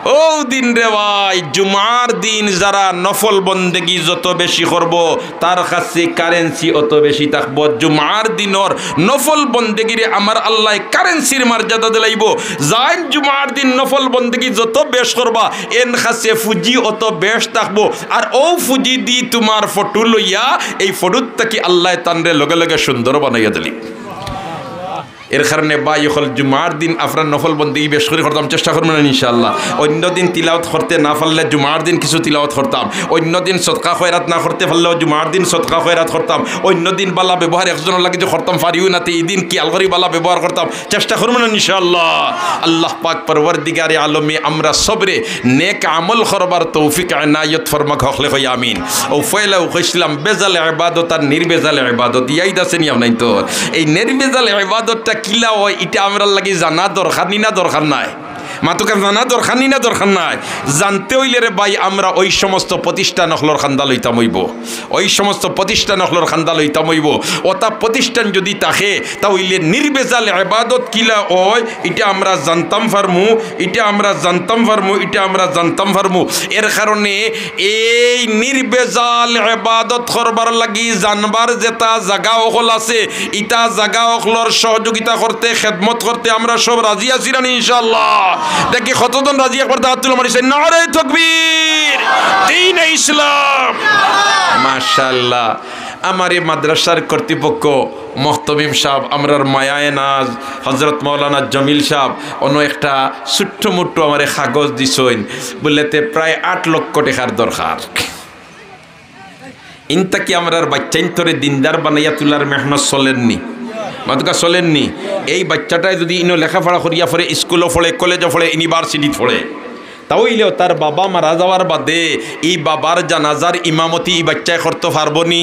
অউ দিন রে ভাই, জুমার দিন যারা নফল বন্দেগি যত বেশি করবো, তার কাছে কারেন্সি অত বেশি থাকবো। জুমার দিনর নফল বন্দেগিরে আমার আল্লায় কারেন্সির মর্যাদা দিলাইবো। যাইন জুমার দিন নফল বন্দেগি যত বেশ করবা, এন কাছে ফুজি অত বেশ থাকবো। আর অউ ফুজি দি তুমার ফটো লইয়া, এই ফটোর থাকি আল্লায় তানরে লগে লগে সুন্দর বানাইয়া দিলি। এর কারণে ভাই অকল, জুমার দিন আপনার নফল বন্দেগি বেশ করি করতাম, চেষ্টা করমু না ইনশাআল্লাহ। অন্য দিন তিলাওয়াত করতে না পারলে জুমার দিন কিছু তিলাওয়াত করতাম, অন্য দিন সদকা খয়রাত না করতে পারলেও জুমার দিন সদকা খয়রাত করতাম, অন্য দিন বালা ব্যবহার একজনর লাগি যে করতাম পারিও না, তে ই দিন খিয়াল করি বালা ব্যবহার করতাম, চেষ্টা করমু না ইনশাআল্লাহ। আল্লাহ পাক পরওয়ারদিগারে আলমে আমরা সবরে নেক আমল করবার তৌফিক এনায়েত ফরমাক, হকলে কই আমিন। অউ পয়লাউ কইছিলাম বেজাল ইবাদত আর নির্বেজাল ইবাদত, ইয়াদ আছে নি আপনাইনতর? এই নির্বেজাল ইবাদতটা কিলা অয়, ইটা আমরার লাগি জানা দরকার নি না দরকার নায়? মাতুক্কা, জানা দরকার নি না দরকার নায়? জানতে অইলে রে ভাই, আমরা অউ সমস্ত প্রতিষ্ঠান অকলর কান্দা লইতাম অইবো, অউ সমস্ত প্রতিষ্ঠান অকলর কান্দা লইতাম অইবো। অতা প্রতিষ্ঠান যুদি থাকে, তা অইলে নির্বেজাল ইবাদত কিলা অয়, ইটা আমরা জানতাম পারমু, ইটা আমরা জানতাম পারমু, ইটা আমরা জানতাম পারমু। এর কারণে এই নির্বেজাল ইবাদত করবার লাগি জানবার যেতা জাগা অকল আছে, ইতা জাগা অকলর সহযোগিতা করতে, খেদমত করতে আমরা সব রাজি আছি না নি ইনশাআল্লাহ? দেখি কতজন রাজি, একবার আত তুলা মারি চাই। নারায়ে তাকবীর, দ্বীনে ইসলাম। মাশাআল্লাহ। আমার এই মাদ্রাসার কর্তৃপক্ষ, মহতমিম সাব, আমরার মায়ায়ে নাজ হযরত মাওলানা জমিল সাব, অনো একটা ছোট্ট মোট্ট আমারে কাগজ দিছইন, বুলে তে প্রায় আট লক্ষ টেকার দরকার। ইন থাকি আমরার বাইচ্চাইন্তরে দিনদার বানাইয়া তুলার মেহনত চলের নি? মাতুক্কা, চলের নি? এই বাইচ্চাটায় যুদি ইনো লেখাপড়া করিয়া পড়ে, স্কুলো পড়ে, কলেজো পড়ে, ইউনিভার্সিটিত পড়ে, তা অইলেও তার বাবা মারা যাওয়ার বাদে ই বাবার জানাজার ইমামতি ই বাইচ্চায় করতো পারবো নি?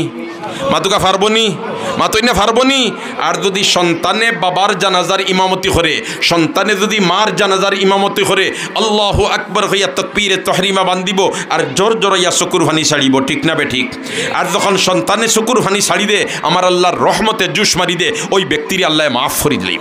মাতুক্কা, পারবো নি? মাতইন না, পারবো নি? আর যুদি সন্তানে বাবার জানাজার ইমামতি করে, সন্তানে যুদি মার জানাজার ইমামতি করে, আল্লাহু আকবার কইয়া তকবীরে তহরিমা বান্ধিবো, আর জোর জোরাইয়া চকুর পানি ছাড়িবো, ঠিক না বেঠিক? আর যখন সন্তানে চকুর পানি ছাড়ি দে, আমার আল্লার রহমতে জুশ মারি দে, অউ ব্যক্তিরে আল্লায় মাফ করি দিলে।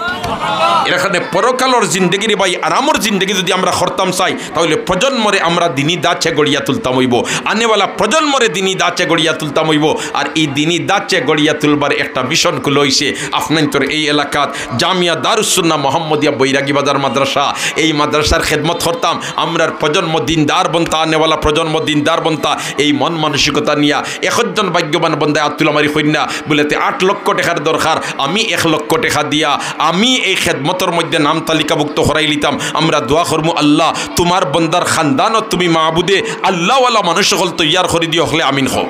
এর কারণে পরকালর জিন্দেগিরে ভাই, আরামর জিন্দেগি যুদি আমরা করতাম চাই, তা অইলে প্রজন্মরে আমরা দিনি ধাঁচে গড়িয়া তুলতাম অইবো, আনেওয়ালা প্রজন্মরে দিনি ধাঁচে গড়িয়া তুলতাম অইবো। আর ই দিনি ধাঁচে গড়িয়া তুলবার একটা মিশন খুলা অইছে আপনাইন্তর এই এলাকাত জামিয়া দারুস সুন্নাহ মোহাম্মদিয়া বৈরাগী বাজার মাদ্রাসা। এই মাদ্রাসার খেদমত করতাম, আমরার প্রজন্ম দিনদার বনতা, আনেওয়ালা প্রজন্ম দিনদার বনতা, এই মন মানসিকতা নিয়া একজন ভাগ্যবান বন্দায় আত তুলা মারি কইন না, বুলে তে আট লক্ষ টেকার দরকার, আমি এক লক্ষ টেকা দিয়া আমি এই খেদমতর মধ্যে নাম তালিকাভুক্ত করাইলিতাম। আমরা দোয়া করমু, আল্লাহ, তুমার বন্দার খান্দানো তুমি মাবুদে আল্লাহওয়ালা মানুষ অকল তৈয়ার করি দিও, হকলে আমিন কও।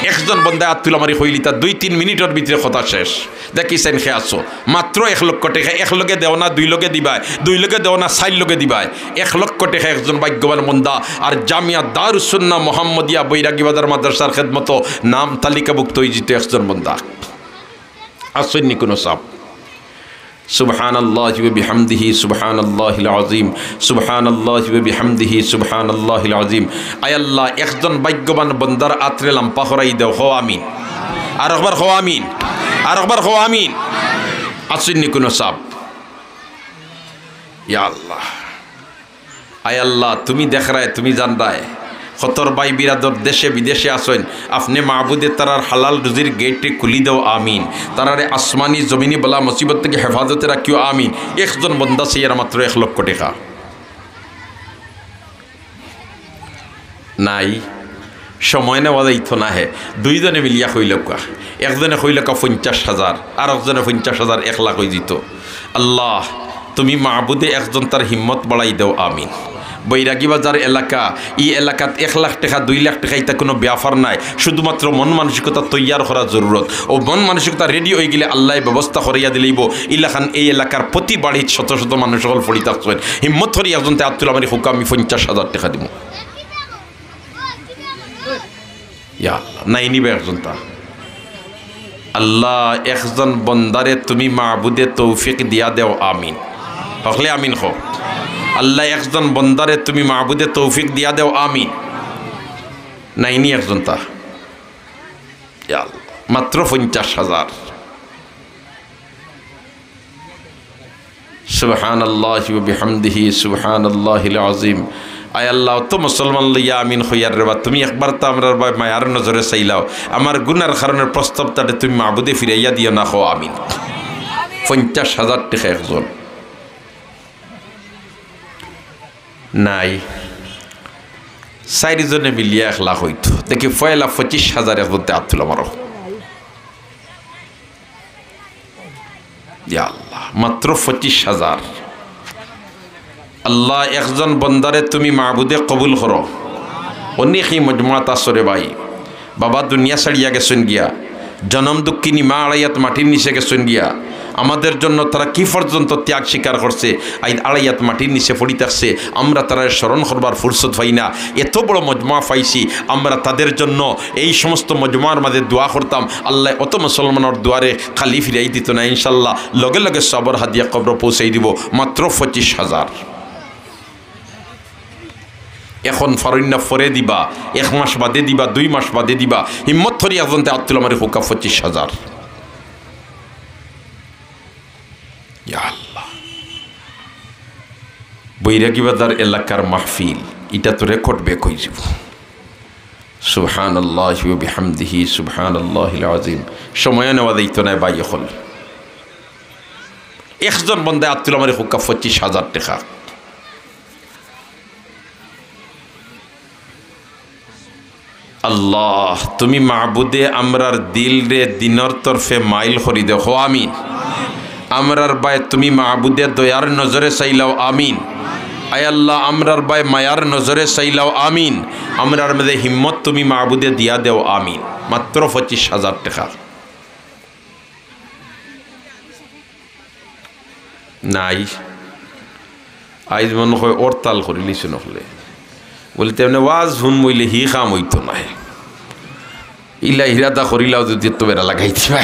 একজন বন্দায় আত তুলা মারি কইলিতা, দুই তিন মিনিটর ভিতরে কথা শেষ। দেখি চাইন খে আছো, মাত্র এক লক্ষ টেকা, এক লগে দেও না, দুই লগে দিবায়, দুই লগে দেও না, চাইর লগে দিবায়। এক লক্ষ টেকা একজন ভাগ্যবান বন্দা, আর জামিয়া দারুস সুন্নাহ মোহাম্মদিয়া বৈরাগী বাজার মাদ্রাসার খেদমতো নাম তালিকাভুক্ত অইযিতো একজন বন্দা। আছইন নি কুনু সাব? সুবহানাল্লাহি ওয়া বিহামদিহি, সুবহানাল্লাহিল আযীম, সুবহানাল্লাহি ওয়া বিহামদিহি, সুবহানাল্লাহিল আযীম। আয় আল্লাহ, একজন ভাগ্যবান বন্দার আতরে লাম্বা করাই দেও, কও আমিন। আরকবার কও আমিন, আরকবার কও আমিন। আছইন নি কুনু সাব? ইয়া আল্লাহ। আয় আল্লাহ, তুমি দেখরায়, তুমি জানরায়। কতর ভাই বিরাদর দেশে বিদেশে আছইন, আপনে মাবুদে তারার হালাল রুজির গেইটে খুলি দেও, আমিন। তারারে আসমানি জমিনি বালা মুসিবত থাকি হেফাজতে রাখিও, আমিন। একজন বন্দা চাইয়ার মাত্র এক লক্ষ টেকা। নাই, সময় নেওয়া যাইতো না হে। দুইজনে মিলিয়া কইলউক্কা, একজনে কইলউক্কা পঞ্চাশ হাজার, আরকজনে পঞ্চাশ হাজার, এক লাখ অইযিতো। আল্লাহ, তুমি মাবুদে একজন তার হিম্মত বাড়াই দেও, আমিন। বৈরাগী বাজার এলাকা, ই এলাকাত এক লাখ টেকা, দুই লাখ টেকা ইতা কুনু ব্যাপার নায়, শুধুমাত্র মন মানসিকতা তৈয়ার করা জরুরত। অউ মন মানসিকতা রেডি অইগেলে আল্লায় ব্যবস্থা করাইয়া দিলাইবো। ইলাখান এই এলাকার প্রতি বাড়িত শত শত মানুষ অকল পড়ি থাকছইন, হিম্মত করি একজনতে আত তুলা মারি কউক্কা, আমি পঞ্চাশ হাজার টেকা দিমু। ইয়া আল্লাহ, নাই নি বা একজনতা? আল্লাহ, একজন বন্দারে তুমি মাবুদে তৌফিক দিয়া দেও, আমিন। হকলে আমিন কও। আল্লাহ, একজন বন্দারে তুমি মাবুদে তৌফিক দিয়া দেও, আমিন। নাই নি একজনতা? ইয়া আল্লাহ, মাত্র পঞ্চাশ হাজার। সুবহানাল্লাহি ওয়া বিহামদিহি, সুবহানাল্লাহিল আযীম। আয় আল্লাহ, অত মুসলমান লইয়া আমিন কইয়ার রেবা, তুমি একবার তো আমরার বায় মায়ার নজরে চাইলাও, আমার গুনার কারণে প্রস্তাবটারে তুমি মাবুদে ফিরাইয়া দিও না, কও আমিন। পঞ্চাশ হাজার টেকা একজন। নাই, চাইরজনে মিলিয়া এক লাখ অইতো। দেখি পয়লা পঁচিশ হাজার একজনতে আত তুলা মারো। ইয়া আল্লাহ, মাত্র পঁচিশ হাজার। আল্লাহ, একজন বন্দারে তুমি মাবুদে কবুল করো। অনেক ই মজমাত আছো রে ভাই, বাবা দুনিয়া ছাড়িয়া গেছইন গিয়া, জনম দুঃখিনী মা আড়াইয়াত মাটির নিচে গেছইন গিয়া। আমাদের জন্য তারা কি পর্যন্ত ত্যাগ স্বীকার করছে, আইজ আড়াইয়াত মাটির নিচে পড়ি থাকছে। আমরা তারারে স্মরণ করবার ফুরসত পাই না। এত বড় মজমা পাইছি, আমরা তাদের জন্য এই সমস্ত মজমার মাঝে দোয়া করতাম, আল্লাহ অত মুসলমানর দুয়ারে খালি ফিরাই দিত না। ইনশাল্লাহ, লগে লগে সওয়াবর হাদিয়া কবরো পৌঁছাই দিব, মাত্র পঁচিশ হাজার। এখন পারইন না, পরে দিবা, এক মাস বাদে দিবা, দুই মাস বাদে দিবা, হিম্মত করি একজনতে আত তুলা মারি কউক্কা পঁচিশ হাজার। ইয়া আল্লাহ। বৈরাগী বাজার এলাকার মাহফিল, ইটা তো রেকর্ড ব্রেক অইযিবো। সুবহানাল্লাহি ওয়া বিহামদিহি, সুবহানাল্লাহিল আযীম। সময় নেওয়া যাইতো না ভাই অকল। একজন বন্দায় আত তুলা মারি কউক্কা পঁচিশ হাজার টেকা। আল্লাহ, তুমি মাবুদে আমরার দিলরে দিনর তরফে মাইল করি দেও, কও আমিন। আমরার বায় তুমি মাবুদে দয়ার নজরে চাইলাও, আমিন। আয় আল্লাহ, আমরার বায় মায়ার নজরে চাইলাও, আমিন। আমরার মাঝে হিম্মত তুমি মাবুদে দিয়া দেও, আমিন। মাত্র পঁচিশ হাজার টেকা। নাই। আইজ মনো কয় হরতাল করিলিছইন অকলে। বুলে, "তেমনে ওয়াজ হুনমু অইলে হি কাম অইতো নায়।" ইলা ইরাদা করিলাও যুদি তো বেড়া লাগাই দিবা।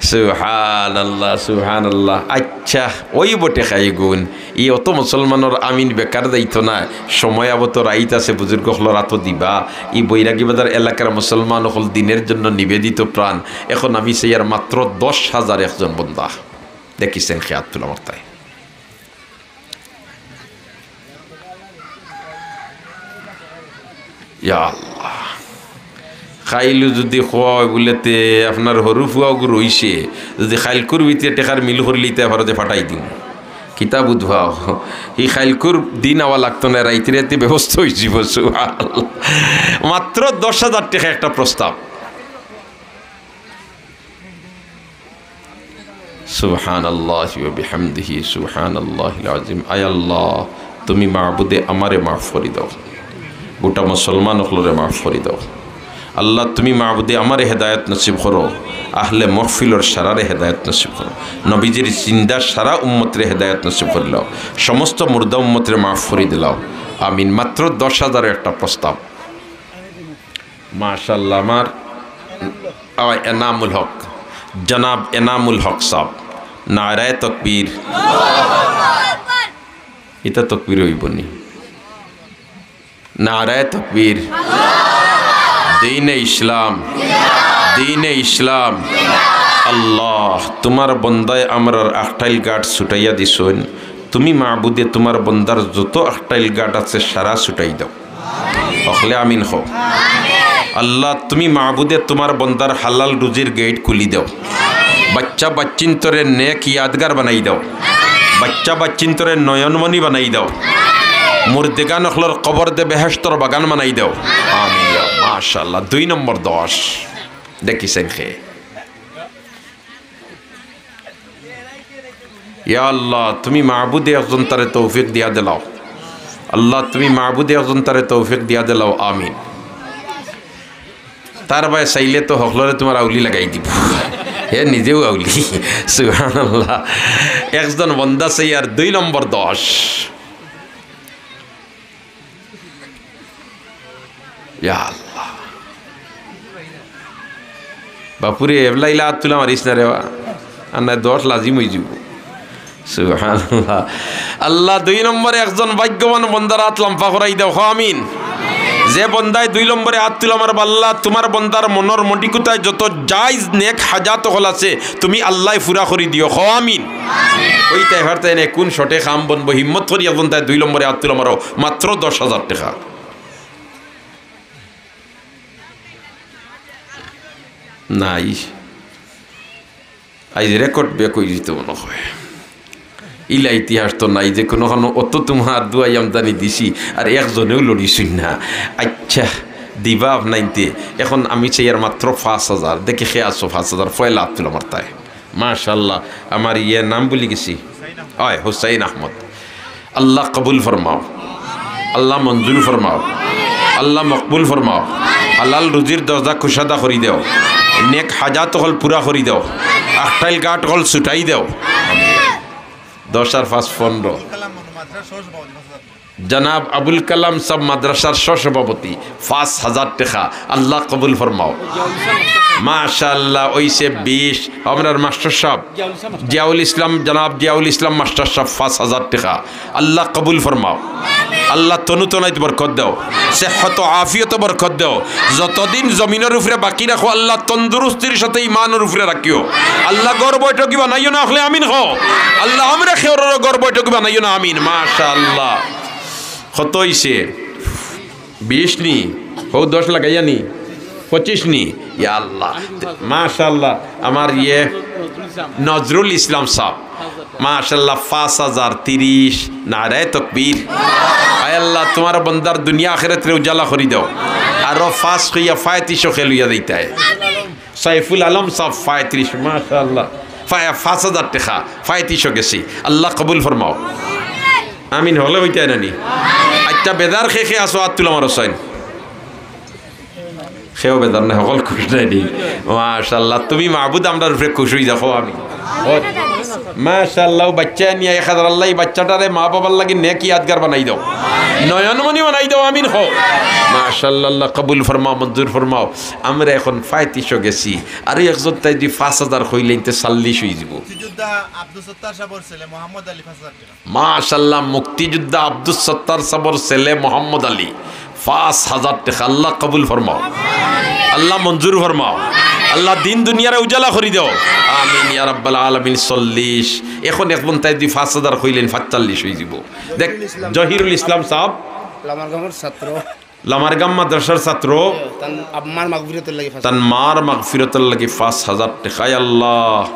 সুবহানাল্লাহ, সুবহানাল্লাহ। আচ্ছা, অইবো টেকা ইগুন। ই অত মুসলমানর আমিন বেকার যাইতো নায়। সময় আবো তো রাইত আছে, বুজুর্গ অকলর আতো দিবা। ই বৈরাগী বাজার এলাকার মুসলমান অকল দিনের জন্য নিবেদিত প্রাণ। এখন আমি চাইয়ার মাত্র দশ হাজার একজন বন্দা। দেখিছেন খে আত তুলা মারতায়। ইয়া আল্লাহ। কাইলউ যুদি কয় বুলে তে আপনার হুরু ফুয়াগু রইছে, যুদি কাইলকুর ভিতরে টেকার মিল করিলিতা পারো তে ফাটাই দিমু। কিতা বুঝবাও? ই কাইলকুর দিন আওয়া লাগতো নায়, রাইতে রাইতে ব্যবস্থা অইযিবো। সুবহানাল্লাহ। মাত্র দশ হাজার টেকা একটা প্রস্তাব। সুবহানাল্লাহি ওয়া বিহামদিহি, সুবহানাল্লাহিল আযীম। আয় আল্লাহ, তুমি মাবুদে আমারে মাফ করি দেও, গোটা মুসলমান অকলরে মাফ করি দেও। আল্লাহ, তুমি মাবুদে আমারে হেদায়েত নসিব করো, আহলে মহফিলর সারারে হেদায়েত নসিব করো, নবীজির জিন্দা সারা উম্মতরে হেদায়েত নসিব করিলাও, সমস্ত মুর্দা উম্মতরে মাফ করি দিলাও। আমিন। মাত্র দশ হাজারো একটা প্রস্তাব। মাশাআল্লাহ, আমার, আ, এনামুল হক, জনাব এনামুল হক সাহেব, নারায়ে তকবীর। ইটা তকবীর অইবো নি? নারায়ে তকবীর। দ্বীনে ইসলাম, দ্বীনে ইসলাম। আল্লাহ, তুমার বন্দায় আমরার আখটাইল গাট ছুটাইয়া দিছইন। তুমি মাবুদে তুমার বন্দার যত আখটাইল গাট আছে সারা ছুটাই দেও। অকলে আমিন কও। আল্লাহ, তুমি মাবুদে তুমার বন্দার হালাল রুজির গেইট খুলি দেও। বাচ্চা বাচ্চিন্তরে নেক ইয়াদগার বানাই দেও। বাচ্চা বাচ্চিন্তরে নয়নমণি বানাই দেও। মুর্দেগান অকলর কবরদে বেহেশতর বাগান বানাই দেও। আমিন। মাশাআল্লাহ, দুই নম্বর দশ। দেখিছইন খে। ইয়া আল্লাহ, তুমি মাবুদে একজনতারে তৌফিক দিয়া দিলাও। আল্লাহ, তুমি মাবুদে একজনতারে তৌফিক দিয়া দিলাও। আমিন। তার বায় চাইলে তো হকলরে তুমার আউলি লাগাই দিবো। হে নিজেউ আউলি। সুবহানাল্লাহ। একজন বন্দা চাইয়ার দুই নম্বর দশ। ইয়া আল্লাহ। বাপুরে, এবলা ইলা আত তুলা মারিস না রে বা। আর নায় দশ লাজিম অইযিবো। সুবহানাল্লাহ। আল্লাহ, দুই নম্বরে একজন ভাগ্যবান বন্দার আত লাম্বা করাই দেও। কও আমিন। যে বন্দায় দুই নম্বরে আত তুলা মারবা, আল্লাহ, তুমার বন্দার মনর মটিকুতায় যত জায়েজ নেক হাজাত অকল আছে, তুমি আল্লায় পুরা করি দিও। কও আমিন। অইতায় পারতায় না, কুন শটে কাম বনবো, হিম্মত করি একজনতায় দুই নম্বরে আত তুলা মারো, মাত্র দশ হাজার টেকা। নাই। আইজ রেকর্ড ব্রেক অইযিতো মনো অয়। ইলা ইতিহাস তো নাই যে কুনুখানো অত তুমার দুয়াই আমদানি দিছি আর একজনেও লড়িছইন না। আইচ্ছা, দিবা আপনাইন্তে। এখন আমি চাইয়ার মাত্র পাঁচ হাজার। দেখি খে আছো পাঁচ হাজার, পয়লা আত তুলা মারতায়। মাশাআল্লাহ, আমার ইয়ে নাম ভুলি গেছি। অয়, হুসাইন আহমদ। আল্লাহ কবুল ফরমাও, আল্লাহ মঞ্জুর ফরমাও, আল্লাহ মকবুল ফরমাও। হালাল রুজির দরজা কুশাদা করি দেও, নেক হাজাত অকল পুরা করি দেও, আখটাইল গাট অকল ছুটাই দেও। দশ আর পাঁচ পনেরো। জনাব আবুল কালাম সাব মাদ্রাসার সহ-সভাপতি, পাঁচ হাজার টেকা, আল্লাহ কবুল ফরমাও। মাশাআল্লাহ, অইছে বিশ। আমরার মাস্টার সাব, জিয়াউল ইসলাম, জনাব জিয়াউল ইসলাম মাস্টার সাব, পাঁচ হাজার টেকা, আল্লাহ কবুল ফরমাও। আল্লাহ তনু তনাইত বরকত দেও, সেহত আফিয়ত বরকত দেও। যতদিন জমিনর উপরে বাকি রাখো, আল্লাহ তন্দুরুস্তির সাথে ইমানর উপরে রাখিও। আল্লাহ ঘর বৈঠকি বানাইও না, অকলে আমিন কও। আল্লাহ আমরা খেওরর ঘর বৈঠকি বানাইও না, আমিন। মাশাআল্লাহ। কত অইছে? বিশ নি? হউ দশ লাগাইয়া নি? পঁচিশ নি? ইয়া আল্লাহ। মাশাআল্লাহ। আমার ইয়ে নজরুল ইসলাম সাব। মাশাআল্লাহ, পাঁচ হাজার, তিরিশ। নারায়ে তকবীর। আয় আল্লাহ, তুমার বন্দার দুনিয়া আখিরাতরে উজালা করি দেও। আরো পাঁচ কইয়া পঁয়ত্রিশো খে লইয়া যাইতায়। সাইফুল আলম সাব পঁয়ত্রিশ, মাশাআল্লাহ। পা-, পাঁচ হাজার টেকা, পঁয়ত্রিশো গেছি। আল্লাহ কবুল ফরমাও। আমিন অকলে অইতায় না নি? আইচ্ছা, বেজার খে খে আছো, আত তুলা মারো চাইন। খেও বেজার নাই, হকল খুশ নাই নি? মাশাআল্লাহ, তুমি মাবুদ আমরার উপরে খুশ অইযাও, কও আমিন। মাশাআল্লাহ, অউ বাচ্চা নিয়া এক হাজার, আল্লাহ ই বাচ্চাটারে মা বাবার লাগি নেক ইয়াদগার বানাই দেও, নয়নমণি বানাই দেও, আমিন কও। মাশাআল্লাহ, আল্লাহ কবুল ফরমাও, মঞ্জুর ফরমাও। আমরা এখন পঁয়ত্রিশো গেছি, আরো একজনতায় যদি পাঁচ হাজার কইলাইন তে চল্লিশ অইযিবো। মুক্তিযোদ্ধা আব্দুস সত্তার সাবর ছেলে মোহাম্মদ আলী, পাঁচ হাজার টেকা। মাশাআল্লাহ, মুক্তিযোদ্ধা আব্দুস সত্তার সাবর ছেলে মোহাম্মদ আলী, পাঁচ হাজার টেকা। আল্লাহ কবুল ফরমাও, আল্লাহ মঞ্জুর ফরমাও, আল্লাহ দিন দুনিয়ারে উজালা করি দেও। আমিন ইয়া রাব্বাল আলামিন। চল্লিশ। এখন একজনতায় যদি পাঁচ হাজার কইলাইন, পাঁচচল্লিশ অইযিবো। দেখ, জহিরুল ইসলাম সাব। লামারগামর ছাত্র। লামারগাম মাদ্রাসার ছাত্র। তান আম্মার মাগফিরাতর লাগি পাঁচ। তান মার মাগফিরাতর লাগি পাঁচ হাজার টেকা। আয় আল্লাহ,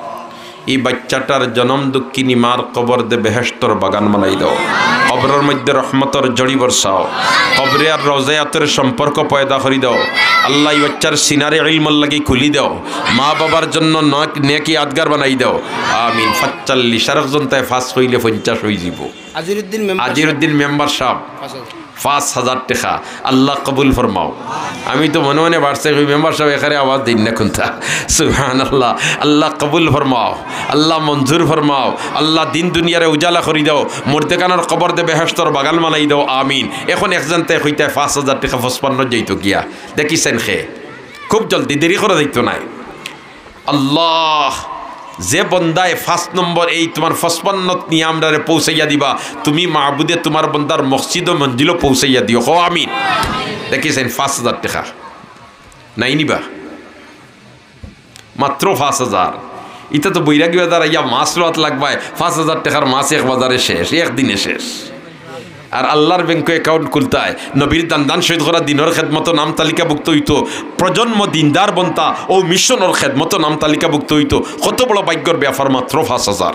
ই বাচ্চাটার জনম দুঃখিনী মার কবরদে বেহেশতর বাগান বানাই দেও, কবরর মধ্যে রহমতর ঝড়ি বরসাও, কবরে আর রওজায় আতরে সম্পর্ক পয়দা করি দেও। আল্লাহ, ই বাচ্চার সিনারে ইলমর লাগি খুলি দেও, মা বাবার জন্য নক-, নেক ইয়াদগার বানাই দেও। আমিন। পাঁচচল্লিশ, আর একজনতায় পাঁচ কইলে পঞ্চাশ অইযিবো। আজিরুদ্দিন মেম্বার। আজিরুদ্দিন মেম্বার সাব। পাঁচ হাজার। পাঁচ হাজার টেকা। আল্লাহ কবুল ফরমাও। আমি তো মনে মনে বাড়ছে, ওই মেম্বার সাব এখানে আওয়াজ দিন না কুনতা। সুবহানাল্লাহ। আল্লাহ কবুল ফরমাও, আল্লাহ মঞ্জুর ফরমাও, আল্লাহ দিন দুনিয়ারে উজালা করি দাও, মুর্দেগানর কবরদে বেহেশতর বাগান বানাই দাও, আমিন। এখন একজনতায় কইতায় পাঁচ হাজার টেকা পঁচপান্ন যাইতো গিয়া। দেখিছেন খে, খুব জলদি, দেরি করা যাইতো নায়। আল্লাহ, যে বন্দায় পাঁচ নম্বর এই তুমার পঁচপান্নত নিয়া আমরারে পৌঁছাইয়া দিবা, তুমি মাবুদে তুমার বন্দার মসজিদ ও মঞ্জিলও পৌঁছাইয়া দিও, কও আমিন। দেখিছেন, পাঁচ হাজার টেকা নাই নিবা, মাত্র পাঁচ হাজার। ইতা তো বৈরাগী বাজার আইয়া মাছ লওয়াত লাগবায়, পাঁচ হাজার টেকার মাছ এক বাজারে শেষ, একদিনে শেষ। আর আল্লাহর ব্যাংকে অ্যাকাউন্ট খুলতায়, নবীর দান দান শহীদ করা দিনর খেদমতো নাম তালিকাভুক্ত অইতো, প্রজন্ম দিনদার বনতা ও মিশনর খেদমতো নাম তালিকাভুক্ত অইতো। কত বড় ভাগ্যর ব্যাপার, মাত্র পাঁচ হাজার।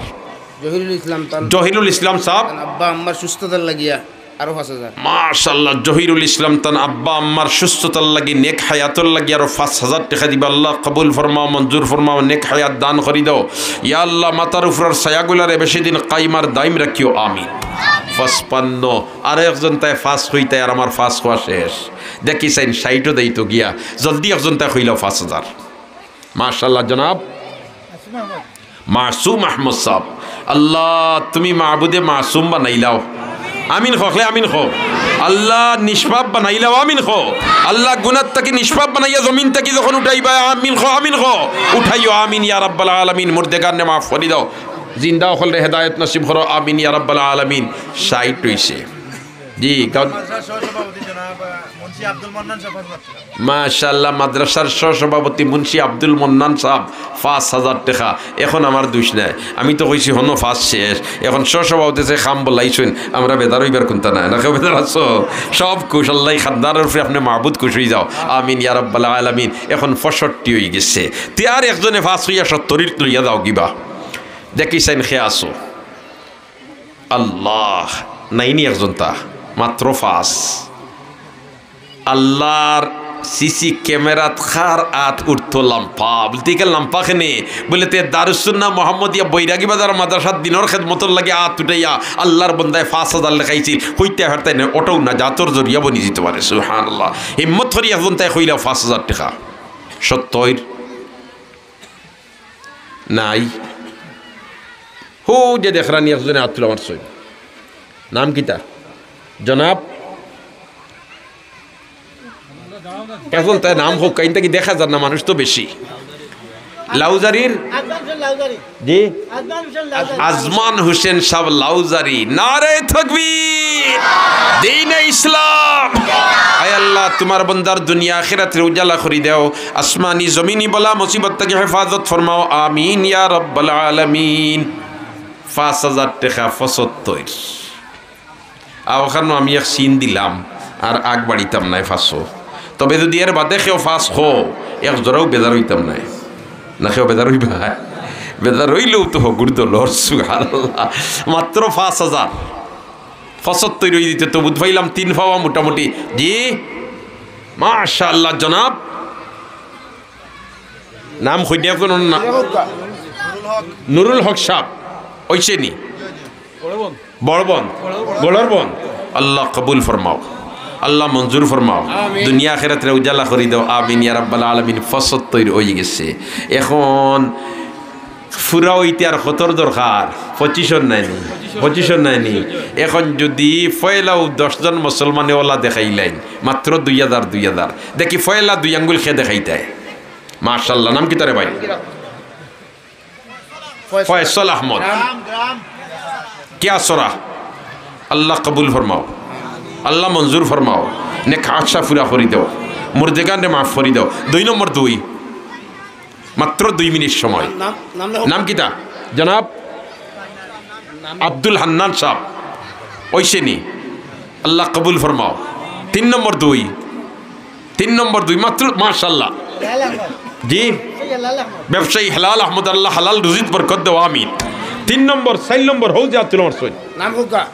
জহিরুল ইসলাম তান জহিরুল ইসলাম সাব। তান আব্বা আম্মার সুস্থতার লাগিয়া আরো পাঁচ হাজার। মাশাআল্লাহ, জহিরুল ইসলাম তান আব্বা আম্মার সুস্থতার লাগি, নেক হায়াতর লাগি আরো পাঁচ হাজার টেকা দিবা। আল্লাহ কবুল ফরমাও, মঞ্জুর ফরমাও, নেক হায়াত দান করি দাও। ইয়া আল্লাহ, মাথার উপরের ছায়াগুলারে বেশি দিন কাইম আর দাইম রাখিও, আমিন। পঁচপান্ন, আর একজনতায় পাঁচ কইতায়, আর আমার পাঁচ কওয়া শেষ। দেখি চাইন, ষাইটও দেইতো গিয়া, জলদি একজনতায় কইলাও পাঁচ হাজার। মাশাআল্লাহ জনাব। মাসুম আহমদ সাব, আল্লাহ তুমি মাবুদে মাসুম বানাইলাও। আমিন কও, আমিন কও। আল্লাহ নিষ্পাপ বানাইলাও, আমিন কও। আল্লাহ গুনার থাকি নিষ্পাপ বানাইয়া জমিন থাকি যখন উঠাইবা, আমিন কও, আমিন কও। উঠাইও, আমিন ইয়া রাব্বাল আলামিন। মুর্দেগানরে মাফ করি দাও, জিন্দা অকলরে হেদায়েত নসিব করো, আমিন ইয়া রাব্বাল আলামিন। ষাইট অইছে। জি, কারণ মাদ্রাসার সহসভাপতি জনাব, আহ, মুন্সি আব্দুল মান্নান সাহেব হাজার। মাশাআল্লাহ, মাদ্রাসার সহসভাপতি মুন্সি আব্দুল মান্নান সাব, পাঁচ হাজার টেকা। এখন আমার দুষ নাই, আমি তো কইছি হনো পাঁচ শেষ। এখন সহসভাপতি যে কাম বলাইছইন, আমরা বেজার অইবার কুনতা নাই, না কেউ বেজার আছো? সব খুশ, আল্লাহ খান্দারর উপরে আপনে মাবুদ খুশ অই যাও, আমিন ইয়া রাব্বাল আলামিন। এখন পঁয়ষট্টি অই গেছে, তে আর একজনে পাঁচ কইয়া সত্তরিত লইয়া যাও কিবা। দেখি চাইন খে আছো। আল্লাহ, নাইনি একজনতা, মাত্র পাঁচ। আল্লাহর সিসি ক্যামেরাত কার আত উঠতো লাম্পা? বলতে, "ইকে লাম্পা কেনে?" বলে, "তে দারুস সুন্নাহ মোহাম্মদিয়া বৈরাগী বাজার মাদ্রাসাত দিনর খেদমতর লাগি আত উঠাইয়া আল্লাহর বন্দায় পাঁচ হাজার লেখাইছিল, কইতে পারতায় না, ওটাও নাজাতর জরিয়া বনি যেতে পারে।" সুবহানাল্লাহ। হিম্মত করি একজনতায় কইলাও পাঁচ হাজার টেকা। সত্তইর নাই। হো যে দেখরানি একজনে আত তুলা মারছইন। নাম কিতা? জনাব? একজনতায় নাম কউক্কা, ইনতা কি দেখা যার না, মানুষ তো বেশি। লাউজারির? আজমান হোসেন লাউজারি। জি? আজমান হোসেন লাউজারি। আজমান হোসেন সাব লাউজারি। নারে তকবীর! দ্বীনে ইসলাম! আয় আল্লাহ, তুমার বন্দার দুনিয়া আখিরাতরে উজালা করি দেও। আসমানি জমিনি বালা মুসিবত থাকি হেফাজত ফরমাও, আমিন ইয়া রাব্বাল আলামিন। পাঁচ হাজার টেকা পঁচাত্তইর। আর ওখানো আমি এক চিন দিলাম, আর আগ বাড়িতাম নায় পাঁচশো। তবে যুদি এর বাদে কেউ পাঁচ কও, এক জোড়াও বেজার অইতাম নায়। না কেউ বেজার অইবা? বেজার অইলেও তো হগুর দলর, সুবহানাল্লাহ। মাত্র পাঁচ হাজার। পঁচাত্তইর অই দিতে তো বুধ পাইলাম তিন পাওয়া মোটামুটি। জি, মাশাআল্লাহ জনাব। নাম কইনি একজন না? নুরুল হক সাব। অইছে নি? বড়বন। গড়রবন। আল্লাহ কবুল ফরমাও। আল্লাহ মঞ্জুর ফরমাও। আমিন। দুনিয়া আখিরাতরে উজালা করি দেও। আমিন ইয়া রাব্বাল আলামিন। পঁচাত্তইর অই গেছে। এখন ফুরা অইতে আর কতর দরকার? পঁচিশর নায় নি? পঁচিশর নায় নি? এখন যুদি পয়লাউ দশ জন মুসলমানে ওলা দেখাইলাইন, মাত্র দুই হাজার, দুই হাজার। দেখি পয়লা দুই আঙ্গুল খে দেখাইতায়। মাশাআল্লাহ। নাম কিতা রে ভাই? ফয়সল। ফয়সল আহমদ। গ্রাম, গ্রাম। কিয়াসরা। আল্লাহ কবুল ফরমাও। আল্লাহ মঞ্জুর ফরমাও। নেক আশা পুরা করি দেও। মুর্দেগানরে মাফ করি দেও। দুই নম্বর দুই। মাত্র দুই মিনিট সময়। নাম, নাম লেখো। নাম কিতা? জনাব আব্দুল হান্নান সাব। অইছে নি? আল্লাহ কবুল ফরমাও। তিন নম্বর দুই। তিন নম্বর দুই, মাত্র, মাশাআল্লাহ। জি? ব্যবসায়ী হেলাল আহমদ, আল্লাহ হালাল রুজিত বরকত দেও, আমিন। তিন নম্বর, চাইর নম্বর, হউ যে আব্দুল আমার সৈন। নাম কউক্কা।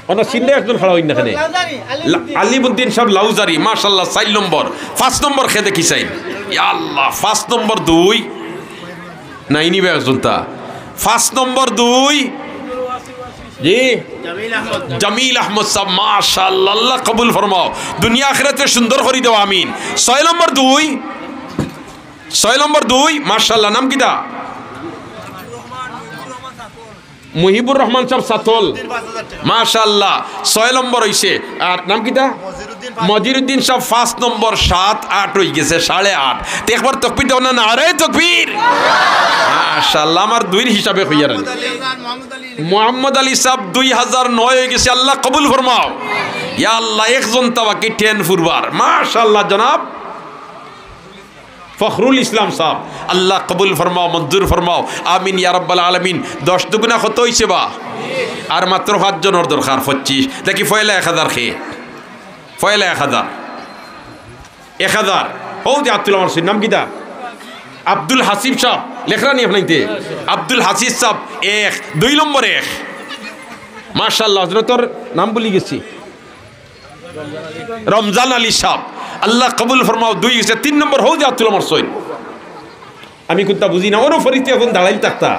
ওনার চিনলে একজন খাড়া অইন না কেনে। লাউজারি, আলিমুদ্দিন। লা-, আলিমুদ্দিন সাব লাউজারি, মাশাআল্লাহ, চাইর নম্বর। পাঁচ নম্বর খে দেখি চাইন। ইয়া আল্লাহ, পাঁচ নম্বর দুই। নাইনি বা একজনতা। পাঁচ নম্বর দুই। জি? জামিল আহমদ সাব, মাশাআল্লাহ, আল্লাহ কবুল ফরমাও। দুনিয়া আখিরাতে সুন্দর করি দেও, আমিন। ছয় নম্বর দুই, ছয় নম্বর দুই, মাশাআল্লাহ, নাম কিতা? মুহিবুর রহমান সাব সাতল। মাশাআল্লাহ, ছয় নম্বর অইছে। আর নাম কিতা? মজিরুদ্দিন সাব পাঁচ নম্বর, সাত, আট অই গেছে, সাড়ে আট। তে একবার তকবীর দেও না, নারায়ে তকবীর। মাশাআল্লাহ, আমার দুইর হিসাবে কইয়ার। মোহাম্মদ আলী সাব দুই হাজার নয় অই গেছে, আল্লাহ কবুল ফরমাও। ইয়া আল্লাহ, একজন তা বাকি ten ফুরবার। মাশাআল্লাহ, জনাব ফখরুল ইসলাম সাব, আল্লাহ কবুল ফরমাও, মঞ্জুর ফরমাও, আমিন ইয়া রাব্বাল আলামিন। দশ দুগুণা কত অইছে বা? আর মাত্র পাঁচজনর দরকার, পঁচিশ। দেখি পয়লা এক হাজার খে, পয়লা এক হাজার, এক হাজার। হউ যে আব্দুল আমার সৈন, নাম কিতা? আব্দুল হাসিব সাব, লেখরা নি আপনাইতে? আব্দুল হাসিব সাব এক, দুই নম্বর এক। মাশাআল্লাহ, হজরতর নাম ভুলি গেছি। রমজান আলী সাব, আল্লাহ কবুল ফরমাও, দুই গেছে, তিন নম্বর হউ যে আব্দুল আমার সৈন। আমি কুন্তা বুঝি না, অনো ফরিদে এখন দাঁড়াইল থাকতা।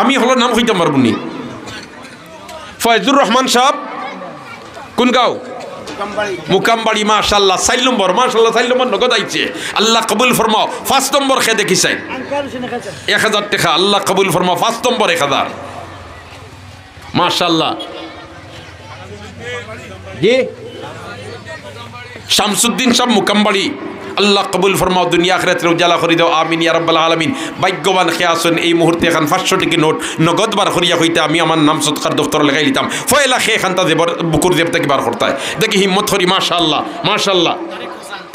আমি হকলর নাম কইতাম পারবো নি। ফয়জুর রহমান সাব, কোন গাঁও? মুকামবাড়ি, মাশাআল্লাহ, চাইর নম্বর, মাশাআল্লাহ, চাইর নম্বর নগদ আইছে। আল্লাহ কবুল ফরমাও, পাঁচ নম্বর খে দেখি চাই। এক হাজার টেকা, আল্লাহ কবুল ফরমাও, পাঁচ নম্বর এক হাজার। মাশাআল্লাহ। জি? শামসুদ্দিন সাব মুকামবাড়ি, আল্লাহ কবুল ফরমাও, দুনিয়া আখিরাতরে উজালা করি দাও, আমিন ইয়া রাব্বাল আলামিন। ভাগ্যবান খে আছইন, এই মুহূর্তে এখান পাঁচশো টেকি নোট নগদ বার করিয়া কইতা, আমি আমার নাম সদকার দফতর লেখাই লিতাম। পয়লা খে এখানতা জেবর, বুকুর জেব থাকি বার করতায়। দেখি হিম্মত করি, মাশাআল্লাহ, মাশাআল্লাহ।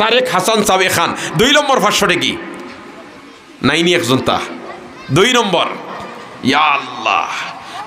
তারেক হাসান সাব এখান, দুই নম্বর পাঁচশো টেকি। নাইনি একজন তা। দুই নম্বর। ইয়া আল্লাহ।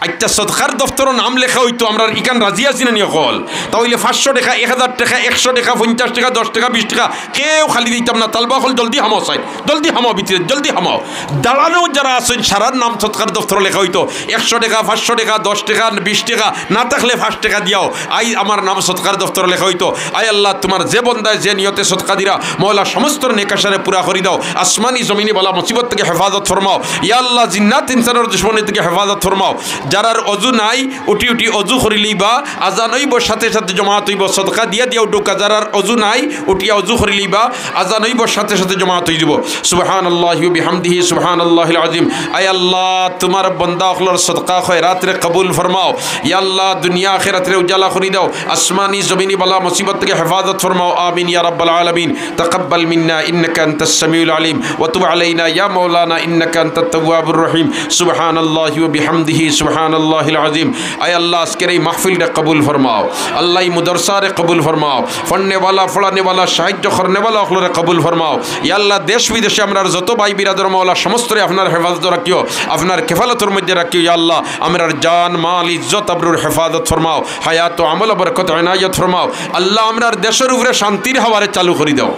আচ্ছা, সদকার দফতরো নাম লেখা অইতো, আমরার ইখান রাজি আছি না নি অকল? তা অইলে পাঁচশো টেকা, এক হাজার টেকা, একশো টেকা, পঞ্চাশ টেকা, দশ টেকা, বিশ টেকা, কেউ খালি দিতাম না। তালবা অকল জলদি হামাও চাই, জলদি হামাও ভিতরে, জলদি হামাও। দাঁড়ানো যারা আছইন, সারার নাম সদকার দফতরো লেখা অইতো। একশো টেকা, পাঁচশো টেকা, দশ টেকা, বিশ টেকা, না থাকলে পাঁচ টেকা দিয়াও। আই আমার নাম সদকার দফতরো লেখা অইতো। আয় আল্লাহ, তুমার যে বন্দায় যে নিয়তে সদকা দিরা, মওলা সমস্তর নেক আশারে পুরা করি দাও। আসমানি জমিনি বালা মুসিবত থাকি হেফাজত ফরমাও। ইয়া আল্লাহ, জিন্নাত ইনসানর দুশমনি থাকি হেফাজত ফরমাও। যারার অজু নাই, উঠি উঠি অজু করি লইবা, আজান অইবো সাথে সাথে জমাত অইবো, সদকা দিয়া দিয়া উঠুকা। যারার অজু নাই, উঠিয়া অজু করি লইবা, আজান অইবো সাথে সাথে জমাত অই যিবো। সুবহানাল্লাহি ওয়া বিহামদিহি, সুবহানাল্লাহিল আযীম। আয় আল্লাহ, তুমার বন্দা অকলর সদকা খয়রাতরে কবুল ফরমাও। ইয়া আল্লাহ, দুনিয়া আখিরাতরে উজালা করি দাও। আসমানি জমিনি বালা মুসিবত থাকি হেফাজত ফরমাও। আমিন ইয়া রাব্বাল আলামিন। তাকাব্বাল মিন্না ইন্নাকা আনতাস সামিউল আলিম ওয়া তুব আলাইনা ইয়া মাওলানা ইন্নাকা আনতাত তাওয়াবুর রহিম। সুবহানাল্লাহি ওয়া বিহামদিহি, সুবহানাল্লাহিল আযীম। আয় আল্লাহ, আজকের এই মাহফিলরে কবুল ফরমাও। আল্লাহ, এই মুদরসারে কবুল ফরমাও। পড়নেওয়ালা, পড়ানেওয়ালা, সাহায্য করনেওয়ালা অকলরে কবুল ফরমাও। ইয়া আল্লাহ, দেশ বিদেশে আমরার যত ভাই বিরাদর মওলা সমস্তরে আপনার হেফাজতো রাখিও, আপনার খেফালতর মধ্যে রাখিও। ইয়া আল্লাহ, আমরার জান, মাল, ইজ্জত, আবরুর হেফাজত ফরমাও, হায়াত ও আমলো বরকত এনায়েত ফরমাও। আল্লাহ, আমরার দেশর উপরে শান্তির হাওয়ারে চালু করি দাও।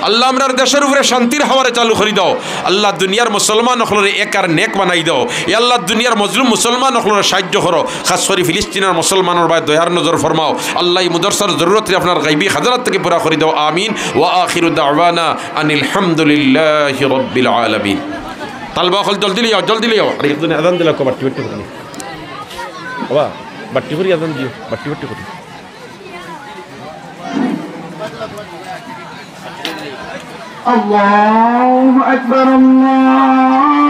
আল্লাহ, আমরার দেশর উপরে শান্তির হাওয়ারে চালু করি দাও। আল্লাহ, দুনিয়ার মুসলমান অকলরে এক আর নেক বানাই দাও। ইয়া আল্লাহ, দুনিয়ার মজলুম মুসলমান অকলরে সাহায্য করো। খাস করি ফিলিস্তিনর মুসলমানর বায় দয়ার নজর ফরমাও। আল্লাহ, এই মুদরসার জরুরতরে আপনার গাইবি খাজানাত থাকি পুরা করি দাও। আমিন। ওয়া আখিরু দাওয়ানা আনিল হামদুলিল্লাহি রাব্বিল আলামিন। তালবা অকল জলদি লইয়াও, জলদি লইয়াও। আরে একজনে আজান দিলা কো, বাট্টি বাট্টি করি। বাবা, বাট্টি করি আজান দিও, বাট্টি বাট্টি করি। আল্লাহু আকবার, আল্লাহু